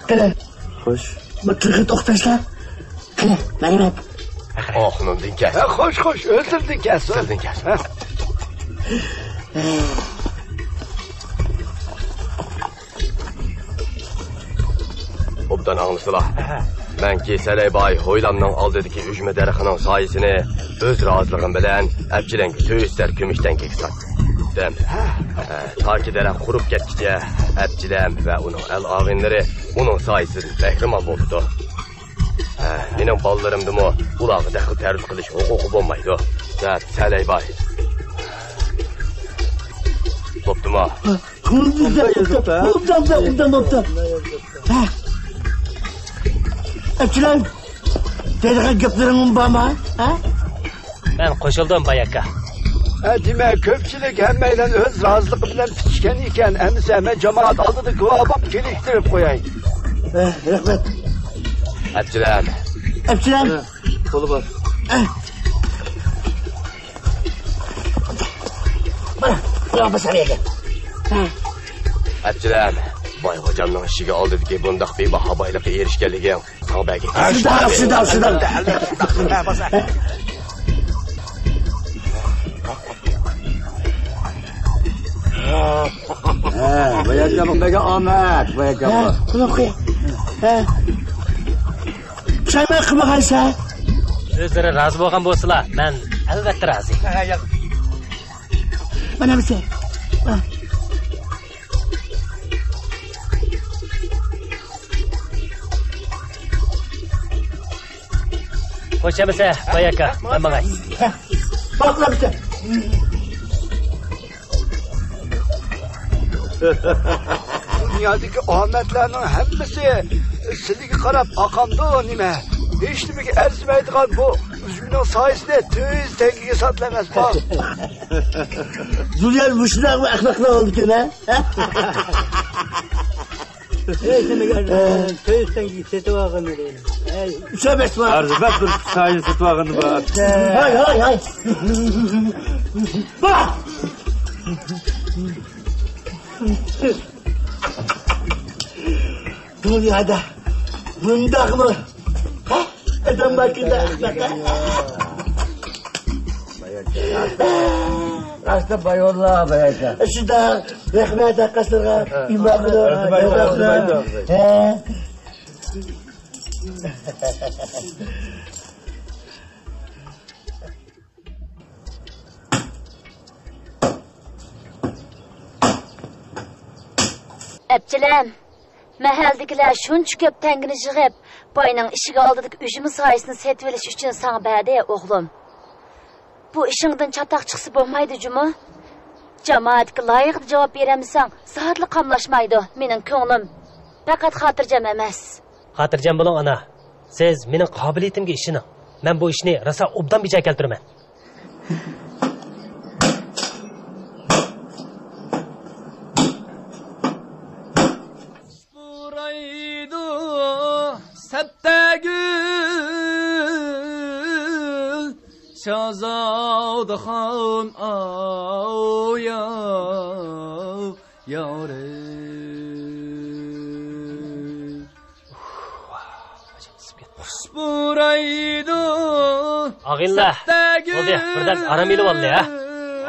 قېنى، خوش. بىر تىرغىت ئوق تاشلا. قېنى، مەرھەمەت. ئوقنىڭدىن كەس. ھە، خوش، خوش، ئۆزلىرىدىن كەس. ئۆزلىرىدىن كەس. ھە. ئوبدان ئاڭلىسىلا. مەنكى سەلەي باي ھويلامنىڭ ئالدىدىكى ئۈجمە دەرىخىنىڭ سايىسىنى ئۆز رازىلىقىم بىلەن ئەپچىلەمگە تۆت سەر كۈمۈش تەڭگىگە ساتتىم. ھە، تاكى دەرەخ قۇرۇپ كەتكىچە ئەپچىلەم ۋە ئۇنىڭ ئەل-ئاغىنىلىرى ئۇنىڭ سايىسىدىن بەھرىمەن بولىدۇ. ھە، مېنىڭ بالىلىرىمدىمۇ ئۇلارغا دەخلى تەرۇز قىلىش ھوقۇقى بولمايدۇ، دەپ سەلەي باي. بوپتۇما؟ ئوبدان، ئوبدان، ئوبدان، ئوبدان. ھە. ئەپچىلەم، دەيدىغان گەپلىرىڭمۇ بارمۇ؟ ھە؟ مەن قوشۇلدۇم، باي ئاكا. ھە، دېمەك، كۆپچىلىك ھەممەيلەن ئۆز رازىلىقى بىلەن پۈتۈشكەن ئىكەن، ئەمىسە مەن جامائەت ئالدىدا گۇۋاھ بولۇپ كېلىشتۈرۈپ قوياي. ھە، رەھمەت. ئەپچىلەم. ئەپچىلەم. قولى بار. ھە. مانا، بۇلار باشقا يەرگە. ھە. ئەپچىلەم، باي خوجامنىڭ ئىشىكى ئالدىدىكى بۇنداق بىباھا بايلىققا ئېرىشكەنلىكىڭ ساڭا بەرگەن. شۇنداق، شۇنداق، شۇنداق. ھە، باياققا بەرگەن ئامەت، باياققا. ھە، بۇنى قوي. ھە. پۇشايمان قىلمىغايسەن. ئۆزلىرى رازى بولغان بولسىلا، مەن ئەلۋەتتە رازى. مانا بىزى. خوش ئەمىسە، باي ئاكا، مەن ماڭاي. باقلا بىزە. دۇنيادىكى ئامەتلەرنىڭ ھەممىسى سىلىگە قاراپ ئاقامدۇ نېمە؟ ھېچنېمىگە ئەرزىمەيدىغان بۇ ئۈجمىنىڭ سايىسىنى تۆت يۈز تەڭگىگە ساتىلەڭ ئەسما. زۇليان مۇشۇنداقمۇ ئەخلاقلار بولىدىكەن ھە؟ ئەي، سەن ئەگەر تۆت يۈز تەڭگىگە سېتىۋالغىنى دەيمەن. ئەي. ئۈچ ئەمەسما؟ ئەرزىمەن بىر سايىنى سېتىۋالغىنى بار. ھاي، ھاي، ھاي. دۇنيادا بۇنداقمۇ؟ ھە؟ ئادەم باركەن-دە. راستلا بايۋانلار باياشا. شۇنداق. رەھمەت ھەققاسلىرىغا. ئىماملار، ھە. ئەپچىلەم، مەھەللىدىكىلەر شۇنچە كۆپ تەڭگىنى يىغىپ، باينىڭ ئىشىكى ئالدىدىكى ئۈجمە سايىسىنى سېتىۋېلىش ئۈچۈن ساڭا بەردى، ئوغلۇم. بۇ ئىشىڭدىن چاتاق چىقسا بولمايدۇ جۇمۇ. جامائەتكە لايىقىدا جاۋاب بېرەلمىسەڭ، زادىلا قاملاشمايدۇ مېنىڭ كۆڭلۈم. پەقەت خاتىرجەم ئەمەس. خاتىرجەم بولۇڭ، ئانا. سىز مېنىڭ قابىلىيىتىمگە ئىشىنىڭ. مەن بۇ ئىشنى راسا ئوبدان بېجىرىپ كەلتۈرىمەن. پۇرايدۇ سەپتە گۈل، شازاۋدىخان ئاۋۇ ياۋ يارى. ئاغىنىلەر، بولدى، بىردەم ئارام ئېلىۋالدى ھە.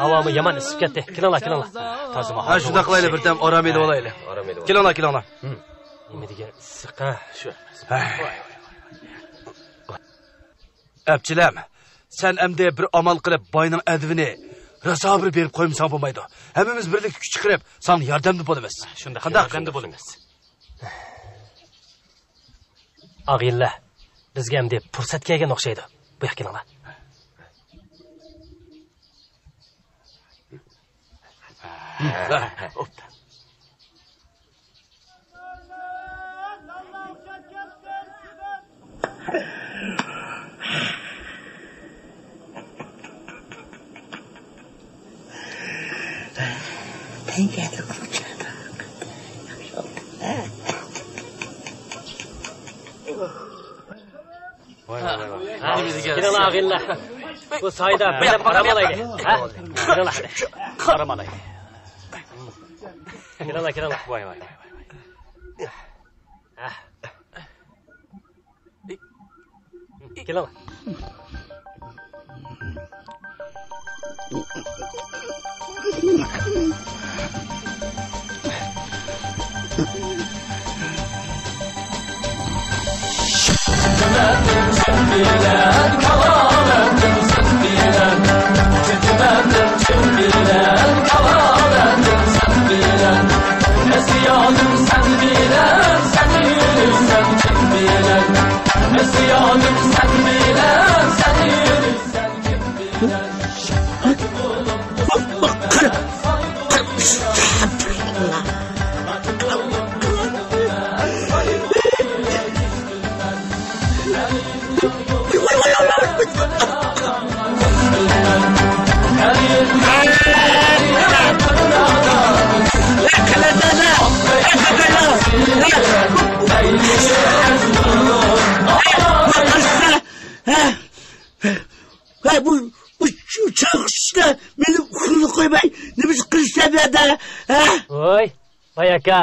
ھاۋامۇ يامان ئىسسىپ كەتتى. كېلىڭلار، كېلىڭلار. تازىمۇ ھە، شۇنداق قىلايلى، بىردەم ئارام ئېلىۋالايلى. كېلىڭلار، كېلىڭلار. نېمە دېگەن ئىسسىق ھە؟ شۇ. ئەپچىلەم، سەن ئەمدى بىر ئامال قىلىپ باينىڭ ئەدىۋىنى راسا بىر بېرىپ قويمىساڭ بولمايدۇ. ھەممىمىز بىرلىكتە كۈچ چىقىرىپ ساڭا ياردەمدە بولىمىز. شۇنداق، قانداق؟ ياردەمدە بولىمىز. ئاغىنىلەر، بىزگە ئەمدى پۇرسەت كەلگەن ئوخشايدۇ. بۇياققا كېلىڭلار. كېلىڭلار، ئاغىنىلەر. بۇ سايدا بىردەم ئارام ئالايلى. ھە؟ كېلىڭلار. ئارام ئالايلى. كېلىڭلار، كېلىڭلار. ۋاي، ۋاي، ۋاي، ۋاي. ھە. كېلىڭلار. ھە، بۇ، بۇ چاقچىلار مېنى ئۇخلىغىلى قويماي، نېمە ئىش قىلىشتى بۇ يەردە؟ ھە؟ ۋاي، باي ئاكا،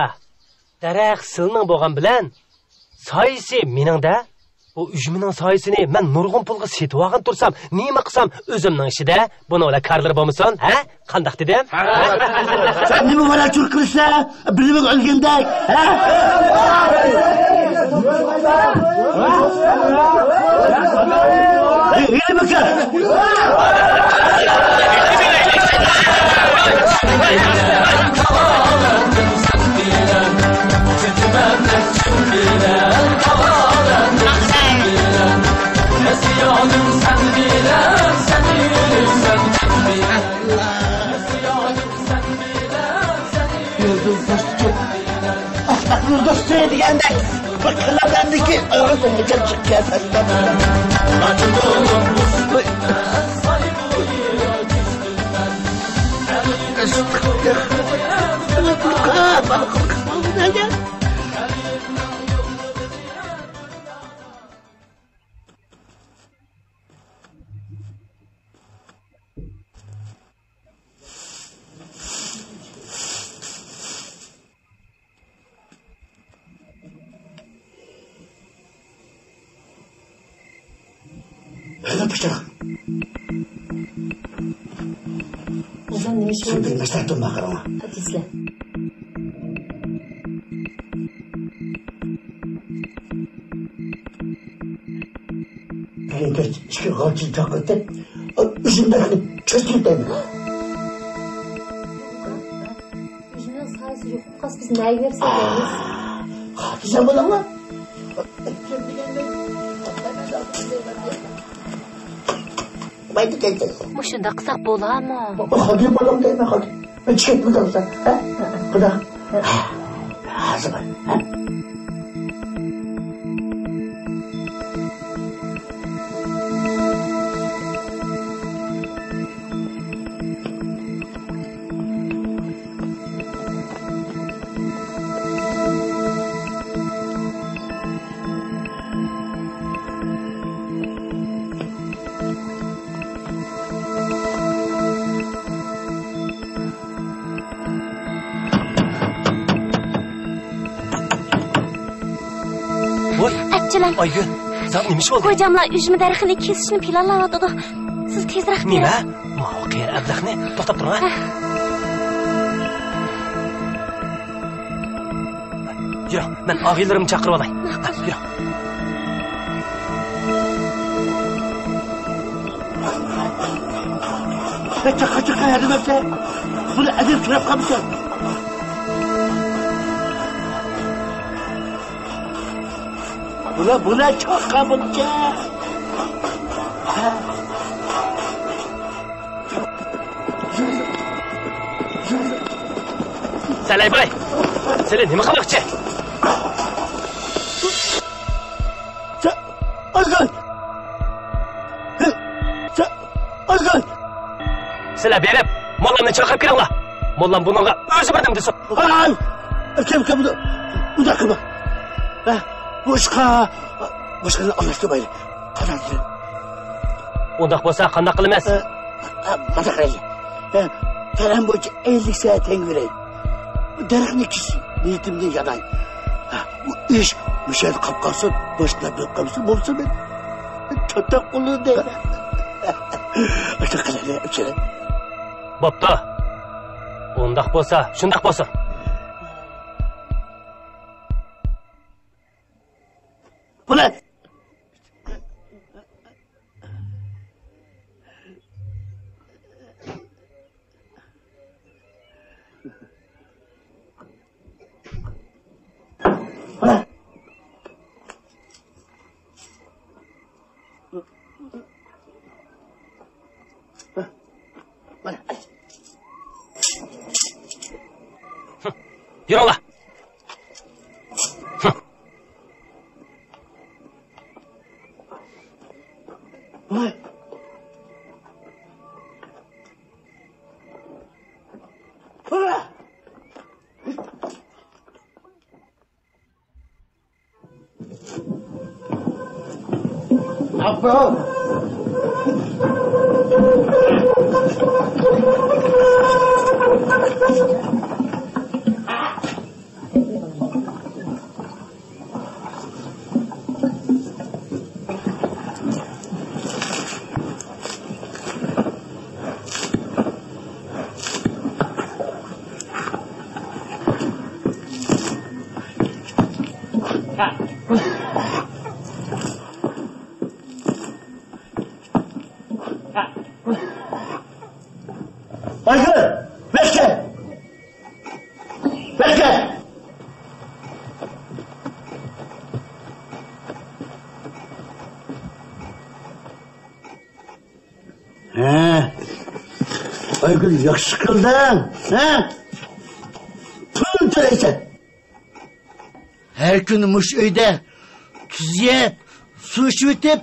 دەرەخ سىلنىڭ بولغان بىلەن، سايىسى مېنىڭ-دە. بۇ ئۈجمىنىڭ سايىسىنى مەن نۇرغۇن پۇلغا سېتىۋالغان تۇرسام، نېمە قىلسام ئۆزۈمنىڭ ئىشىدە. بۇنىڭ بىلەن كارلىرى بولمىسۇن، ھە؟ قانداق دېدىم؟ سەن نېمە ۋاراچۇر قىلىسەن؟ بىلىمىڭ ئۆلگەندەك، ھە؟ ھېلىمۇ كىر. ھەدە پىچاق. ئۇزۇن نېمە ئىش بولدى؟ سىزدىن مەسلىھەتىم بار، قاراڭلار. تېزلە. بۈگۈن كەچ ئىككى غالچىنى چاقىرتىپ، ئۈزۈمدەكنى چۆزۈپ كېتەيمەن. ئۈزۈمنىڭ سايىسى يوق. قاس بىز نەگە بېرىپ سېتىمىز؟ خاتىرجەم بولۇڭلار. مۇشۇنداق قىلساق بولامۇ؟ خاتىرجەم بولۇڭ دەيمەن، خاتىرجەم. مەن چىقىپ كېتىمسەن، ھە؟ خۇدا. ھازىر. ۋوي! ئەپچىلەم. ئايگۈل، ساڭا نېمە ئىش بولدى؟ خوجاملار ئۈجمە دەرىخىنى كېسىشنى پىلانلاۋاتىدۇ. سىز تېزرەك نېمە؟ بېرىڭ. ماۋۇ قېرى ئەبلەخنى توختاپ تۇرۇڭ، ھە؟ ھە. يۈرۈڭ، مەن ئاغىنىلىرىمنى چاقىرىپ ئالاي. ماقۇل. ھە، يۈرۈڭ. قاچا، قاچا، قايەردە مەپتە؟ بۇنى ئەدەپ كۆرۈپ قالمىسۇن. بۇلا، بۇلا چاققان بولىدىكەن. سەلەي باي، سېنى نېمە قىلماقچى؟ سە-، ئازغان! سە-، ئازغان! سىلەر بېرىپ، موللامنى چاقىرىپ كېلىڭلار. موللام بۇنىڭغا ئۆزى بىر نېمە دېسۇن. ھاي! ئاكام، ئاكام، بۇنى ئۇنداق قىلما. ھە، بۇ ئىشقا باشقىلارنى ئارىلاشتۇرمايلى. قاراڭ. ئۇنداق بولسا قانداق قىلىمىز؟ ئە، ئە، مانداق قىلايلى. ئە، تەرەن بويىچە ئەللىك سەھە تەڭگە بېرەي. بۇ دەرەخنى كېسىش نىيىتىمدىن ياناي. ھە، بۇ ئىش مۇشۇ يەردە قاپ قالسۇن، باشقىلار بىلىپ قالمىسۇن، بولسۇن مەن چاتاق قولى دەيمەن. ئاشۇنداق قىلايلى، ئۆچۈرە. بوپتۇ. ئۇنداق بولسا، شۇنداق بولسۇن. بۇلار. يۈرۈڭلار. ئايگۈل! مەككە! مەككە! ھە. ئايگۈل، ياخشى قىلدىڭ. ھە؟ پۇل تۆلەيسەن. ھەر كۈنى مۇشۇ ئۆيدە تۇز يەپ، سۇ ئىچىۋېتىپ،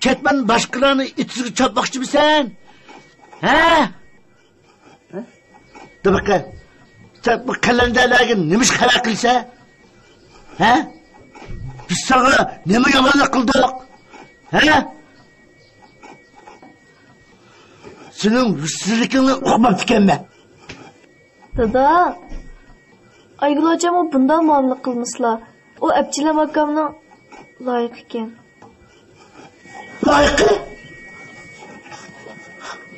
كەتمەن باشقىلارنى ئېتىزگە چاپماقچىمىسەن؟ ھە؟ دېمەك، سەن بۇ قەلەندەرلەرگە نېمە ئىش خەۋەر قىلىسەن؟ ھە؟ بىز ساڭا نېمە يامانلىق قىلدۇق؟ ھە؟ سېنىڭ ھوشسىزلىكىڭنى ئۇقماپتىكەنمەن. دادا، ئايگۈل ئاچامغا بۇنداق مۇئامىلە قىلمىسىلا، ئۇ ئەپچىلەم ئاكامنىڭ لايىقى ئىكەن. لايىقى؟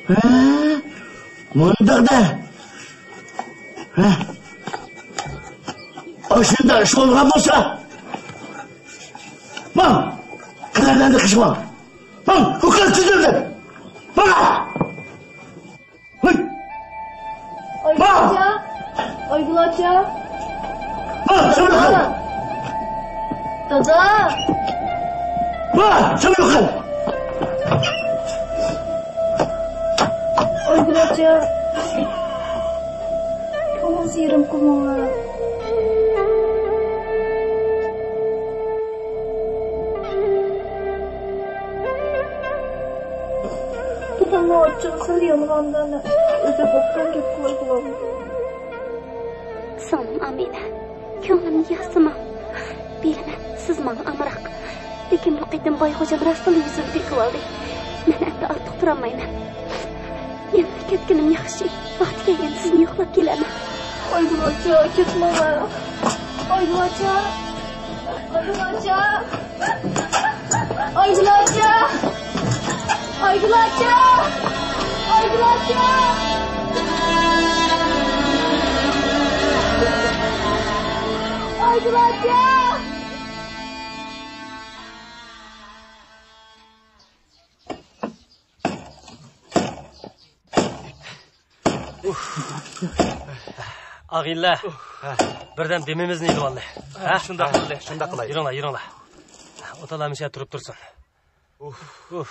ھە، مۇنداق دە. ھە. ئاشۇنداق ئىش بولغان بولسا، ماڭ، قەلەندەرنى قىشىۋال. ماڭ، ئۇكا تۈزۈلدى. ماڭ! ھەي! ئايگۈل ئاچا! ئايگۈل ئاچا! ھە، شۇنداق قىل! دادا! ھە، شۇنداق قىل! ئايگۈل ئاچا! كۆڭلۈمنى يېرىم قىلماڭلار. دادامنىڭ ئاچچىقى سەل يانغاندا، مەن ئۆزۈم ئوبدان گەپ قىلاي بولامدۇ؟ سىڭلىم ئامىنە، كۆڭلۈمنى ياسىماڭ. بىلىمەن، سىز ماڭا ئامراق. لېكىن بۇ قېتىم باي خوجام راستلا يۈزۈمنى بېقىۋالدى. مەن ئەمدى ئارتۇق تۇرالمايمەن. يەنىلا كەتكىنىم ياخشى. ۋاقتى كەلگەندە سىزنى يوقلاپ كېلەرمەن. ئايگۈل ئاچا، كەتمەڭلار. ئايگۈل ئاچا. ئايگۈل ئاچا. ئايگۈل ئاچا. ئايگۈل ئاچا. ئايگۈل ئاچا. ئايگۈل ئاچا. ئاغىنىلەر، بىردەم دېمىمىزنى ئېلىۋاللى. ھە، شۇنداق قىلدى. شۇنداق قىلاي. يۈرۈڭلار، يۈرۈڭلار. ئوتالا مىشە تۇرۇپ تۇرسۇن. ئۇف.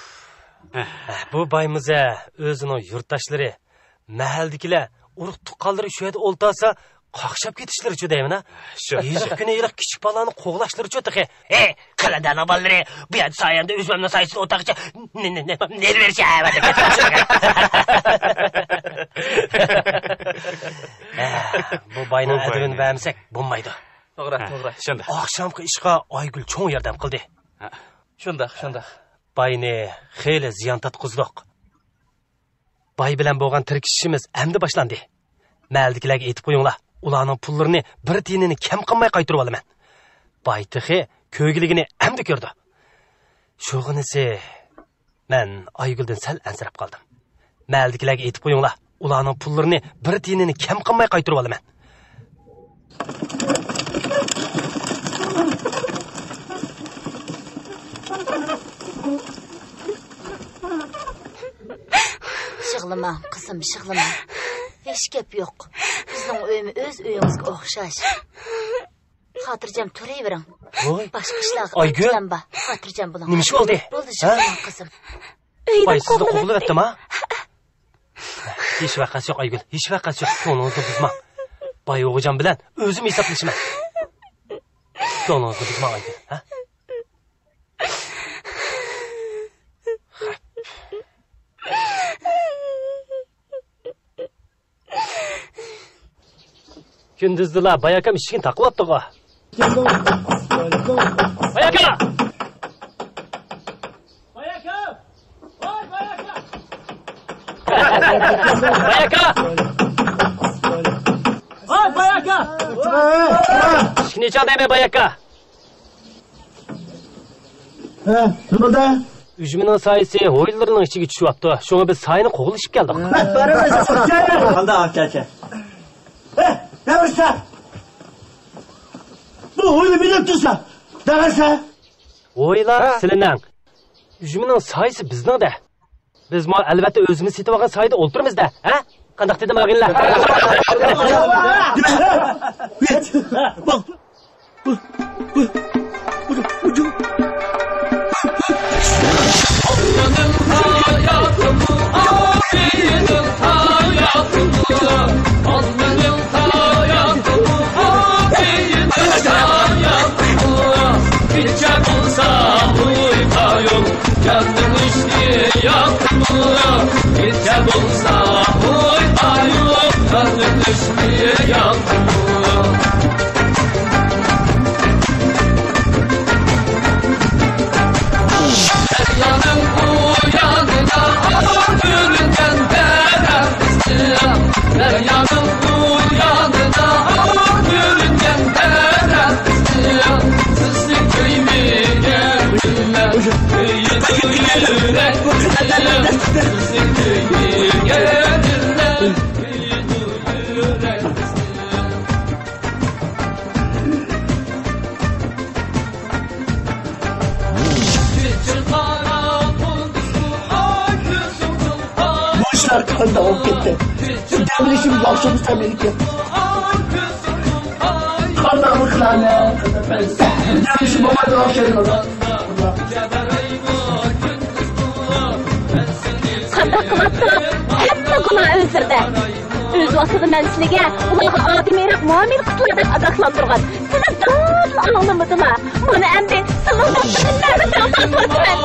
بۇ بايمۇزە ئۆزىنىڭ يۇرتداشلىرى، مەھەللىدىكىلەر، ئۇرۇق تۇغقانلىرى شۇ يەردە ئولتۇرسا، قاقشاپ كېتىشلىرىچۇ دەيمەن ھە. شۇ. ھېلىقى كۈنى ھېلىقى كىچىك بالىنى قوغلاشلىرىچۇ تېخى. ھەي، قەلەندەرنىڭ بالىلىرى، بۇ يەردە سايەمدە ئۆزۈمنىڭ سايىسىدا ئولتۇرغىچە نېمە، نېمە، نېمە بېرىشى ھە دەپ كەتتى. ھە، بۇ باينىڭ ئەدىپىنى بەرمىسەك بولمايدۇ. توغرا، ھە، توغرا. شۇنداق. ئاخشامقى ئىشقا ئايگۈل چوڭ ياردەم قىلدى. ھە. شۇنداق، شۇنداق. باينى خېلى زىيان تارتقۇزدۇق. باي بىلەن بولغان تىركىشىشىمىز ئەمدى باشلاندى. مەھەللىدىكىلەرگە ئېيتىپ قويۇڭلار، ئۇلارنىڭ پۇللىرىنى بىر تىيىنىنى كەم قىلماي قايتۇرۇۋالىمەن. باي تېخى كۆرگۈلۈكىنى ئەمدى كۆردى. شۇغىنىسى، مەن ئايگۈلدىن سەل ئەنسىرەپ قالدىم. مەھەللىدىكىلەرگە ئېيتىپ قويۇڭلار، ئۇلارنىڭ پۇللىرىنى بىر تىيىنىنى كەم قىلماي قايتۇرۇۋالىمەن. يىغلىما، قىزىم، يىغلىما. ھېچ گەپ يوق. بىزنىڭ ئۆيىمۇ ئۆز ئۆيىڭىزگە ئوخشاش. خاتىرجەم تۇرۇۋېرىڭ. ۋوي. باشقا ئىشلارغا ئايگۈل، ئارتىشلانما. خاتىرجەم بولۇڭ. نېمە ئىش بولدى؟ بولدى، ھە؟ يىغلىما، قىزىم. ئۆيدىن باي سىزنى قوغلىۋەتتىما؟ ھېچ ۋەقەسى يوق، ئايگۈل. ھېچ ۋەقەسى يوق. كۆڭلىڭىزنى بۇزماڭ. باي ئوغۇجان بىلەن ئۆزۈم ھېسابلىشىمەن. كۆڭلىڭىزنى بۇزماڭ، ئايگۈل. ھە؟ كۈندۈزدىلا باي ئاكام ئىشىكنى تاقىۋاپتىغۇ. باي ئاكا! باي ئاكا! ۋاي باي ئاكا! باي ئاكا! ۋاي باي ئاكا! ئىشىكنى ئېچىڭ دەيمەن، باي ئاكا! ھە، نېمە بولدى؟ ئۈجمىنىڭ سايىسى ھويلىلىرىنىڭ ئىچىگە چۈشۈۋاپتۇ. شۇڭا بىز سايىنى قوغلىشىپ كەلدۇق. ھە، بارىمىز. قانداق ئاكا، ئاكا؟ ھە، نېمە ئىشتا؟ بۇ ھويلا مېنىڭ تۇرسا، دەۋەرسە. ھويلا سىلىنىڭ. ئۈجمىنىڭ سايىسى بىزنىڭ-دە. بىزمۇ ئەلۋەتتە ئۆزىمىز سېتىۋالغان سايىدا ئولتۇرىمىز-دە، ھە؟ قانداق دېدىم، ئاغىنىلەر؟ ياقمىدى، ياقمىدى، كېچە بولسا ئويغايۇق، ياقمىدى، ياقمىدى. دەريانىڭ بۇ يانىدا ئاق كۆرۈنگەن دەرەخ قىزى، دەريانىڭ بۇ يانىدا ئاق كۆرۈنگەن دەرەخ قىزى، سىزنى كۆيمىگەن گۈللەر كۆيىدۇ يۈرەك قىزى، سىزنى كۆيمىگەن گۈللەر كۆيىدۇ يۈرەك قىزى. بۇ ئىشلار قانداق بولۇپ كەتتى؟ دەم ئېلىشىم ياخشىمۇ سەمىرىكەن؟ قانداق قىلارمەن؟ دەم ئېلىشىم بولمايدىغان ئوخشايدۇ. قانداق قىلاتتىڭ؟ ھەممە گۇناھ ئۆزلىرىدە. ئۆز ۋاقتىدا مەن سىلىگە ئۇلارغا ئادىمىيرەك مۇئامىلە قىلسىلا دەپ ئاگاھلاندۇرغان. سىلە دادىلا ئاڭلىمىدىلا. مانا ئەمدى سىلىنىڭ باشىغا نەمە تاغ تارتىۋاتىمەن.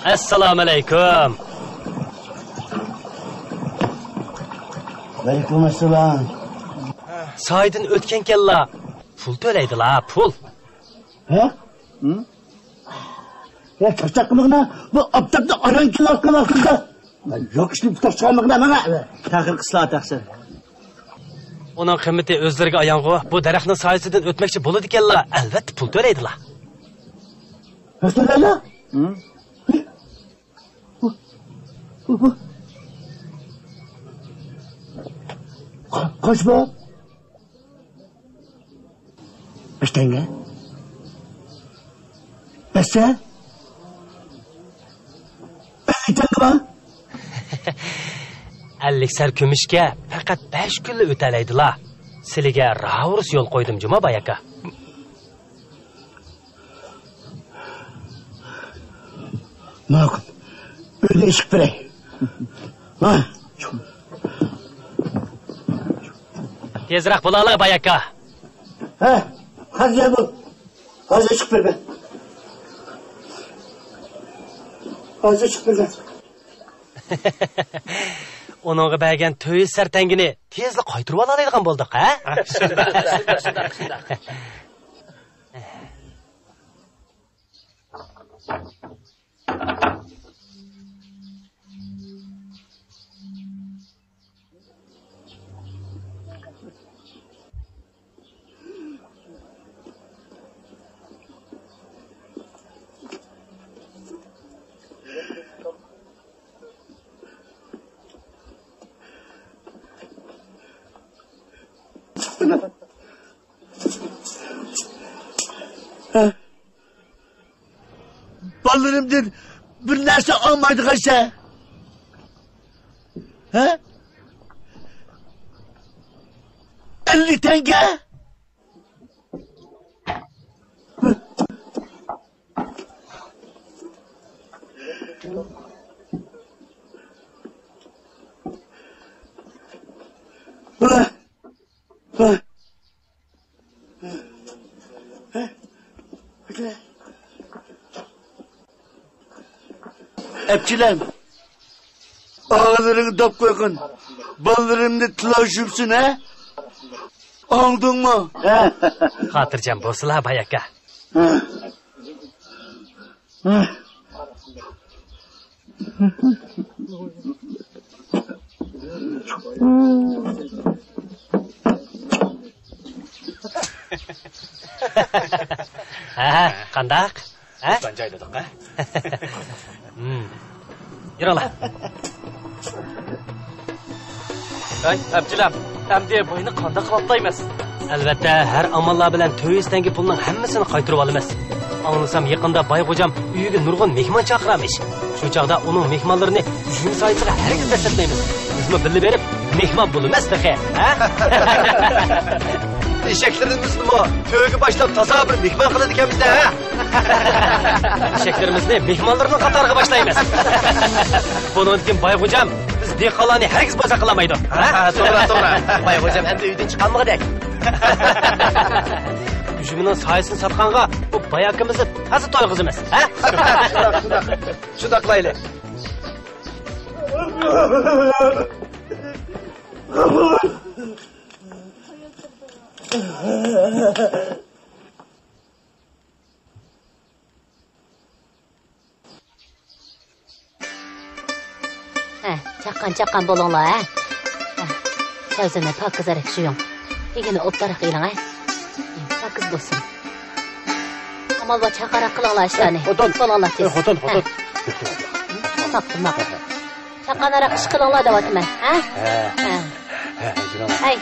ئەسسالامۇئەلەيكۇم. ۋەئەلەيكۇم ئەسسالام. سايدىن ئۆتكەنكەنلا پۇل تۆلەيدىلا، پۇل. ھە؟ ھە؟ يا، چاقچاق قىلمىغىنا، بۇ ئاپتاپتا ئايران كېلىۋاتقان ۋاقتىدا يوق ئىشنى پۇتاق چىقارمىغىنا ماڭا. تەخىر قىسلا، تەخسىر. ئۇنىڭ قىممىتى ئۆزلىرىگە ئايانغۇ، بۇ دەرەخنىڭ سايىسىدىن ئۆتمەكچى بولىدىكەنلا، ئەلۋەتتە پۇل تۆلەيدىلا. پۇل تۆلەيدۇ؟ ھە؟ بۇ، بۇ، بۇ. قا-، قاچ بۇ؟ بەش تەڭگە. بەشسە؟ ئەللىك تەڭگە بار. ئەللىك سەر كۈمۈشكە پەقەت بەش كۈنلا ئۆتەلەيدىلا. سىلىگە راۋۇرۇس يول قويدۇم جۇما باي ئاكا. ماقۇل. ئۆيدە ئىشىك بېرەي. ھە. تېزرەك بولالا، باي ئاكا. ھە، ھازىر بول. ھازىر ئىشىك بېرىمەن. ھازىر ئىشىك بېرىمەن. ئۇنىڭغا بەرگەن تۆت يۈز سەرتەڭگىنى تېزلا قايتۇرۇۋالالايدىغان بولدۇق، ھە؟ شۇنداق، شۇنداق، شۇنداق، شۇنداق. بالىلىرىمدىن بىر نەرسە ئالمايدىغانسەن. ھە؟ ئەللىك تەڭگە. ئەپچىلەم، ئاغىلىرىڭ دەپ قويغىن، بالىلىرىمنى تىللاپ يۈرسۇن، ھە؟ ئاڭلىدىڭمۇ؟ خاتىرجەم بولسىلا، باي ئاكا. ھە، قانداق؟ ھە؟ ئوبدان جايلىدۇق، ھە؟ ھىم. يۈرۈڭلار. ھەي، ئەپچىلەم، ئەمدى باينى قانداق قىلىپ تاشلايمىز؟ ئەلۋەتتە، ھەر ئاماللار بىلەن تۆت يۈز تەڭگە پۇلنىڭ ھەممىسىنى قايتۇرۇپ ئالىمىز. ئاڭلىسام، يېقىندا باي خوجام ئۆيىگە نۇرغۇن مېھمان چاقىرارمىش. شۇ چاغدا ئۇنىڭ مېھمانلىرىنى ئۆزىنىڭ سايىسىغا ھەرگىز دەسسەتمەيمىز. بىزمۇ بىللە بېرىپ، مېھمان بولىمىز تېخى، ھە؟ ئېشەكلىرىمىزنىمۇ تۆگە باشلاپ تازا بىر مېھمان قىلىدىكەنمىز-دە، ھە؟ ئېشەكلىرىمىزنى مېھمانلىرىنىڭ قاتارىغا باشلايمىز. بۇنىڭدىن كېيىن باي خوجام بىز دېھقانلارنى ھەرگىز بوزەك قىلالمايدۇ، ھە؟ ھە، توغرا، توغرا. باي خوجام ئەمدى ئۆيدىن چىقالمىغۇدەك. ئۈجمىنىڭ سايىسىنى ساتقانغا بۇ باي ئاكىمىزنى تازا تويغۇزىمىز، ھە؟ شۇنداق، شۇنداق. شۇنداق قىلايلى. ھە، چاققان، چاققان بولۇڭلار، ھە. ھە، سەۋزىنى پاكىزراق يۇيۇڭ. ئىگىنى ئوبدانراق ئېلىڭ، ھە. پاكىز بولسۇن. ئامال بار، چاققانراق قىلىڭلار ئىشلارنى. خوتۇن. بولۇڭلار تېز. خوتۇن، ھە. خوتۇن. ماقۇل، ماقۇل. چاققانراق ئىش قىلىڭلار دەۋاتىمەن، ھە؟ ھە. ھە. ھە، ھە، جۇمۇ. ھەي.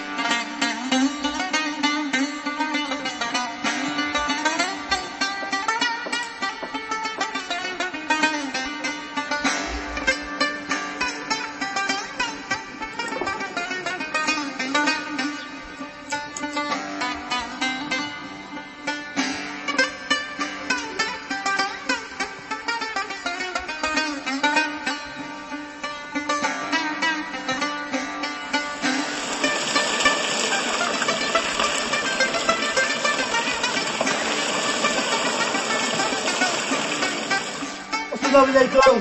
ئەسسالامۇ ئەلەيكۇم.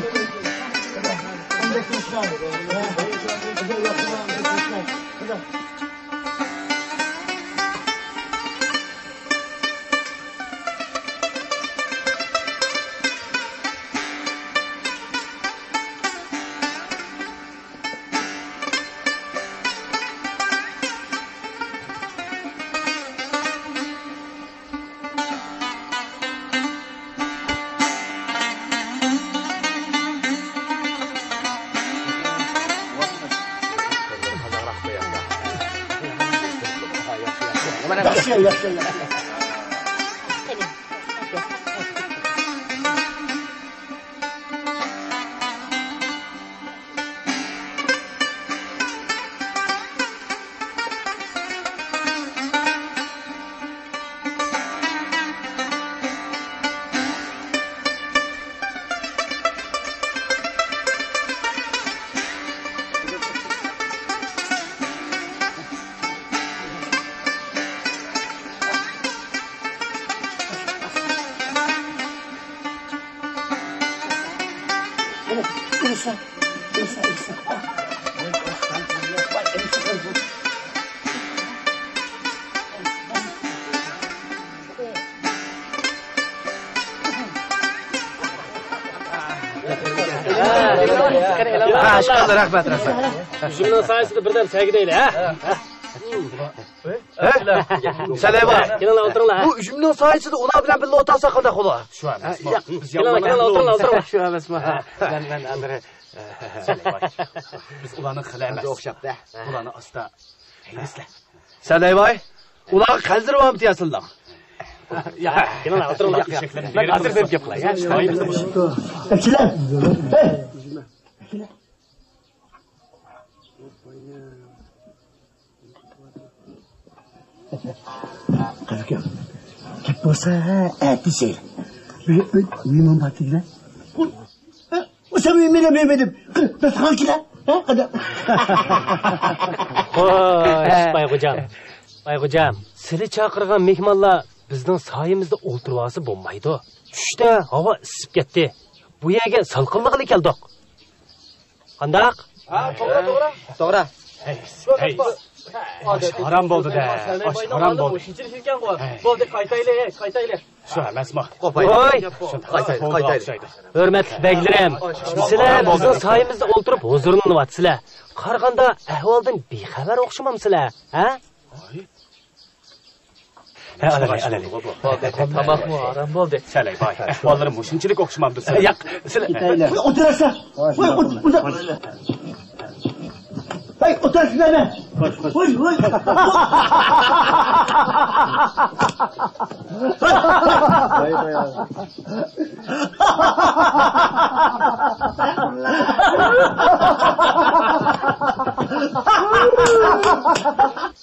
ياخشى، ياخشى، ياخشى. ھە، ئاشۇ قىلدى، رەھمەت، رەھمەت. ئۈجۈمنىڭ سايىسىدا بىردەم سەگىدەيلى، ھە؟ ھە؟ سەلەي باي. كېلىڭلار، ئولتۇرۇڭلار، ھە؟ بۇ ئۈجۈمنىڭ سايىسىدا ئۇلار بىلەن بىللە ئولتۇرساق قانداق بولار؟ شۇ ئەمەسمۇ. بىز كېلىڭلار، يامانلىق كېلىڭلار، ئولتۇرۇڭلار، ئولتۇرۇڭلار. شۇ ئەمەسمۇ. مەن، مەن ھازىر، سەلەي باي. بىز ئۇلارنىڭ خىلى ئەمەس. ئوخشاپتۇ. بۇلارنى ئاستا ھەيدەيسىلەر. سەلەي باي، ئۇلارغا قەرزلىرى بارمىدى يا سىلەرنىڭ؟ ياق، كېلىڭلار، ئولتۇرۇڭلار. مەن ھازىر بېرىپ گەپ قىلاي. ئەكىلە. ھەي. ئەكىلە. قىزىكەم. گەپ بولسا، ئەتىسى. مېھمان بار دېگىنە. ئۇ سەن مېنى، مېنى، مېنى. قىل، بىز قاچىلا. ھە، قاچا. خوش، بايغوجام. بايغوجام، سىلى چاقىرغان مېھمانلار بىزنىڭ سايىمىزدا ئولتۇرۇۋالسا بولمايدۇ. چۈشتە ھاۋا ئىسسىپ كەتتى. بۇ يەرگە سالقىنلىقىلا كەلدۇق. قانداق؟ ھە، توغرا، توغرا. توغرا. ھەي، ھەي. ئاش ھارام بولدى-دە. ئاش ھارام بولدى. شۇنچىلىك ئىكەنغۇ. ھەي. بولدى، قايتايلى، قايتايلى. شۇ ئەمەسمۇ؟ قوپاي. ۋاي. شۇنداق. قايتايلى، قوپاي. ھۆرمەتلىك بەگلىرىم، سىلەر بىزنىڭ سايىمىزدا ئولتۇرۇپ ھۇزۇرلىنىۋاتىسىلەر. قارىغاندا ئەھۋالدىن بىخەۋەر ئوخشىمامسىلەر، ھە؟ ھە، ئالايلى، ئالايلى. بولدى، تاماقمۇ ھارام بولدى. سەلەي باي، ئەھۋاللىرى مۇشۇنچىلىك ئوخشىمامدۇ سىلەر؟ ياق، سىلەر. كېتەيلى. ئولتۇراسىز. ۋاي، ئولتۇر، ئولتۇر. ھەي، ئولتۇراسىز دەيمەن. خوش، خوش. ۋاي، ۋاي. ۋاي، ۋاي.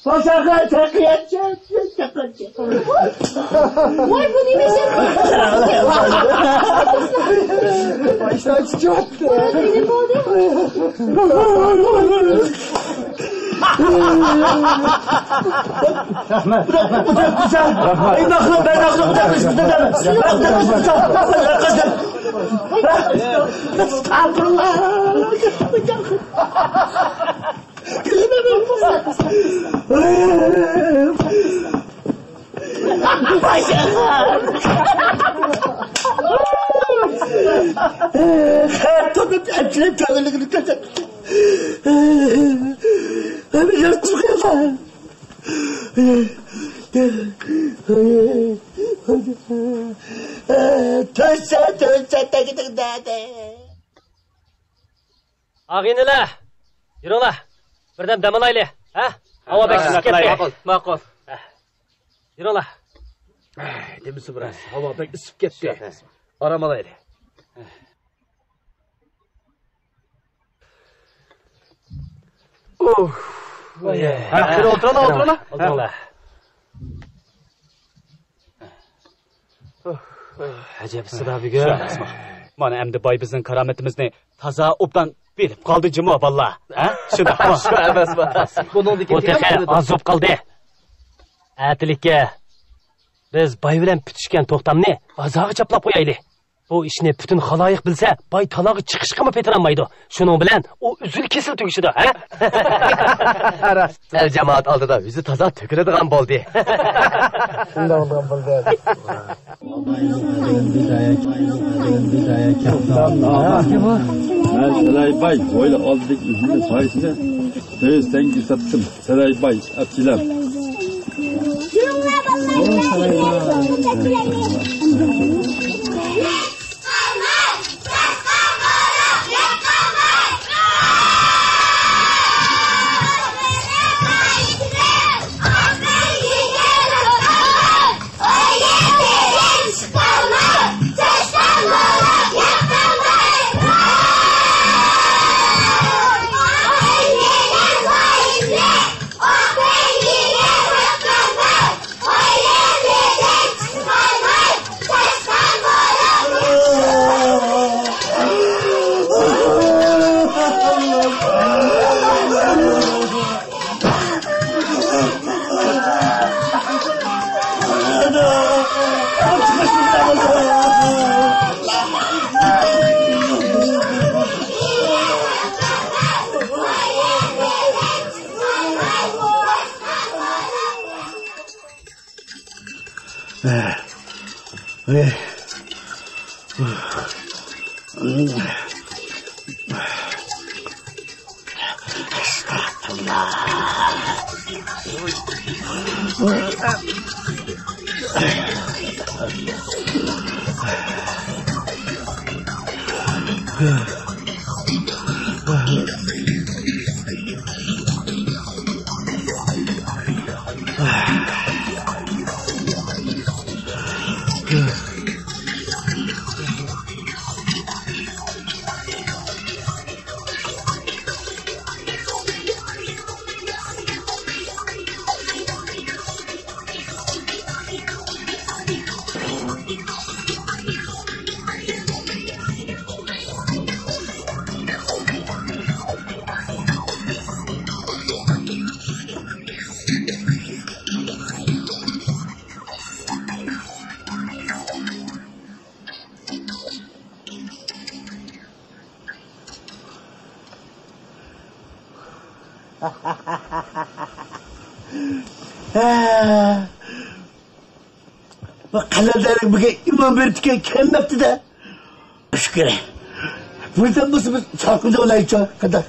باشاغا تەقىيەتچى. ۋاي، بۇ نېمە ئىش؟ باشتان چىقىۋاتتى. رەھمەت. رەھمەت. رەھمەت. ئەستەغپۇرۇللا. تۆتسە، تۆتسە، تەگدىڭ دەدى. ئاغىنىلەر، يۈرۈڭلار. بىردەم دەم ئالايلى، ھە؟ ھاۋا بەك ئىسسىپ كەتتى. ماقۇل، ماقۇل. يۈرۈڭلار. دېمىسە بىراز، ھاۋا بەك ئىسسىپ كەتتى. ئارام ئالايلى. ئۇھ. ھە، قېنى ئولتۇرۇڭلار، ئولتۇرۇڭلار. ئولتۇرۇڭلار. ئەجەب ئىسسىدا بۈگۈن. شۇ ئەمەسمۇ؟ مانا ئەمدى باي بىزنىڭ كارامىتىمىزنى تازا ئوبدان بىلىپ قالدى جۇمۇ بالىلار. ھە؟ شۇنداقمۇ؟ شۇ ئەمەسمۇ؟ بۇ تېخى ئاز بولۇپ قالدى. ئەتىلىككە بىز باي بىلەن پۈتۈشكەن توختامنى بازارغا چاپلاپ قويايلى. بۇ ئىشنى پۈتۈن خالايىق بىلسە، باي تالاغا چىقىشقىمۇ پېتىنالمايدۇ. شۇنىڭ بىلەن ئۇ ئۈزۈل-كېسىل تۈگىشىدۇ، ھە؟ ئەل جامائەت ئالدىدا يۈزى تازا تۆكۈلىدىغان بولدى. شۇنداق بولغان بولدى. مەن سەلەي باي ھويلا ئالدىدىكى ئۈزۈمنىڭ سايىسىنى تۆت يۈز تەڭگىگە ساتتىم. سەلەي باي، ئەپچىلەم. بۇ قەلەندەرنىڭ بىزگە ئىمان بېرىدىكەن كەلمەپتۇ-دە. شۈكۈر. بىردەم بولسا بىز سالقىندا بولايچۇ. قانداق؟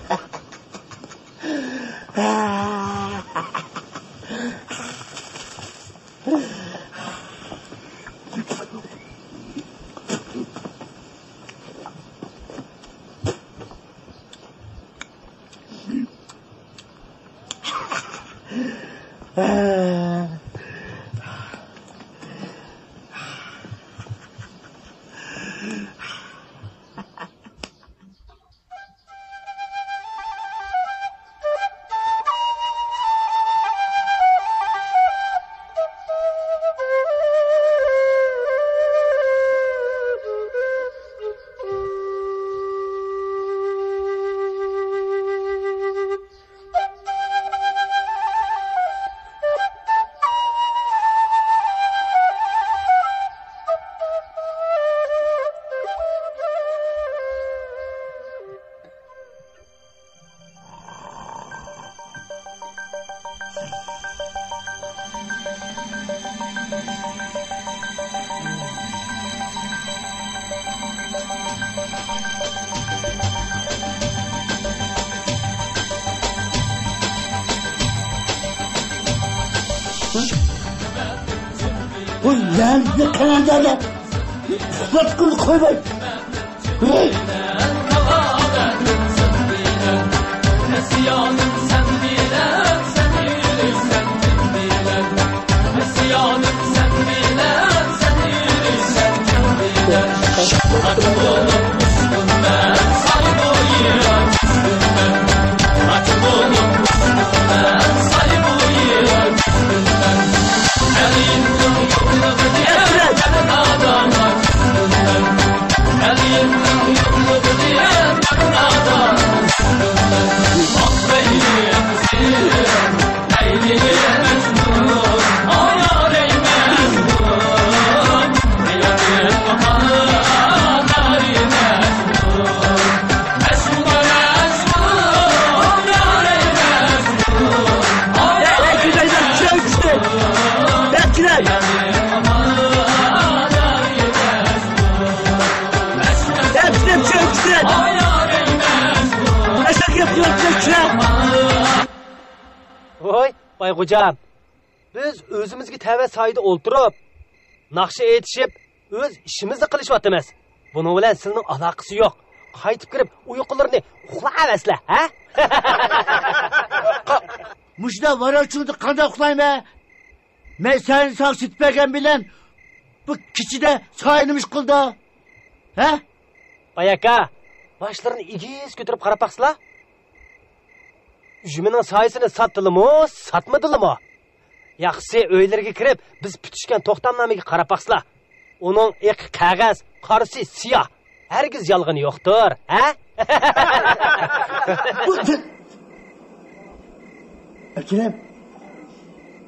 بۇ لەنەتلىك قەلەندەرلەر ئىسپات قىلىپ قويماي. ھەي! ۋوي، بايغوجام، بىز ئۆزىمىزگە تەۋە سايىدا ئولتۇرۇپ، ناخشا ئېيتىشىپ، ئۆز ئىشىمىزنى قىلىشىۋاتىمىز. بۇنىڭ بىلەن سىلىنىڭ ئالاقىسى يوق. قايتىپ كىرىپ ئۇيقۇلىرىنى ئۇخلاۋەرسىلەر، ھە؟ مۇشۇنداق ۋاراۋ-چۇۋۇۋدا قانداق ئۇخلايمەن؟ مەن سايىنى ساڭا سېتىپ بەرگەن بىلەن بۇ كېچىدە سايە نېمە ئىش قىلدى؟ ھە؟ باي ئاكا، باشلىرىنى ئېگىز كۆتۈرۈپ قاراپ باقسىلا. ئۈجمىنىڭ سايىسىنى ساتتىلىمۇ، ساتمىدىلىمۇ؟ ياخشىسى ئۆيلىرىگە كىرىپ، بىز پۈتۈشكەن توختامنامىگە قاراپ باقسىلا. ئۇنىڭ ئېقى قەغەز، قارىسى سىياھ. ھەرگىز يالغىنى يوقتۇر، ھە؟ ئەكرەم،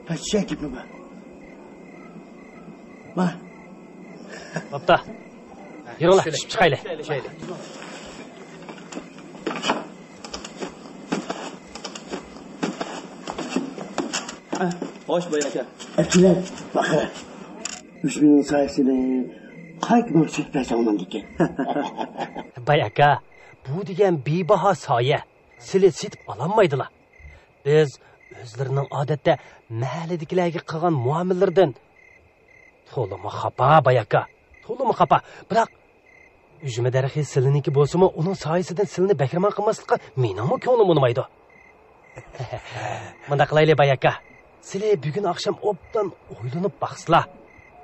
پەچشە گېپى بار. بار. بوپتۇ. يۈرۈڭلار، چۈشۈپ چىقايلى. خوش، باي ئاكا. ئەكرەم، باققىلا. ئۈجمىنىڭ سايىسىنى قايتا نېسىپ بەرسەڭ ئۇنىڭدىكى. باي ئاكا، بۇ دېگەن بىباھا سايە. سىلى سېتىپ ئالالمايدىلا. بىز ئۆزلىرىنىڭ ئادەتتە مەھەللىدىكىلەرگە قىلغان مۇئامىلىلىرىدىن تولىمۇ خاپا، باي ئاكا. تولىمۇ خاپا. بىراق، ئۈجمە دەرىخى سىلىنىڭكى بولسىمۇ، ئۇنىڭ سايىسىدىن سىلىنى بەھرىمەن قىلماسلىققا مېنىڭمۇ كۆڭلۈم ئۇنىمايدۇ. مۇنداق قىلايلى، باي ئاكا. سىلى بۈگۈن ئاخشام ئوبدان ئويلىنىپ باقسىلا.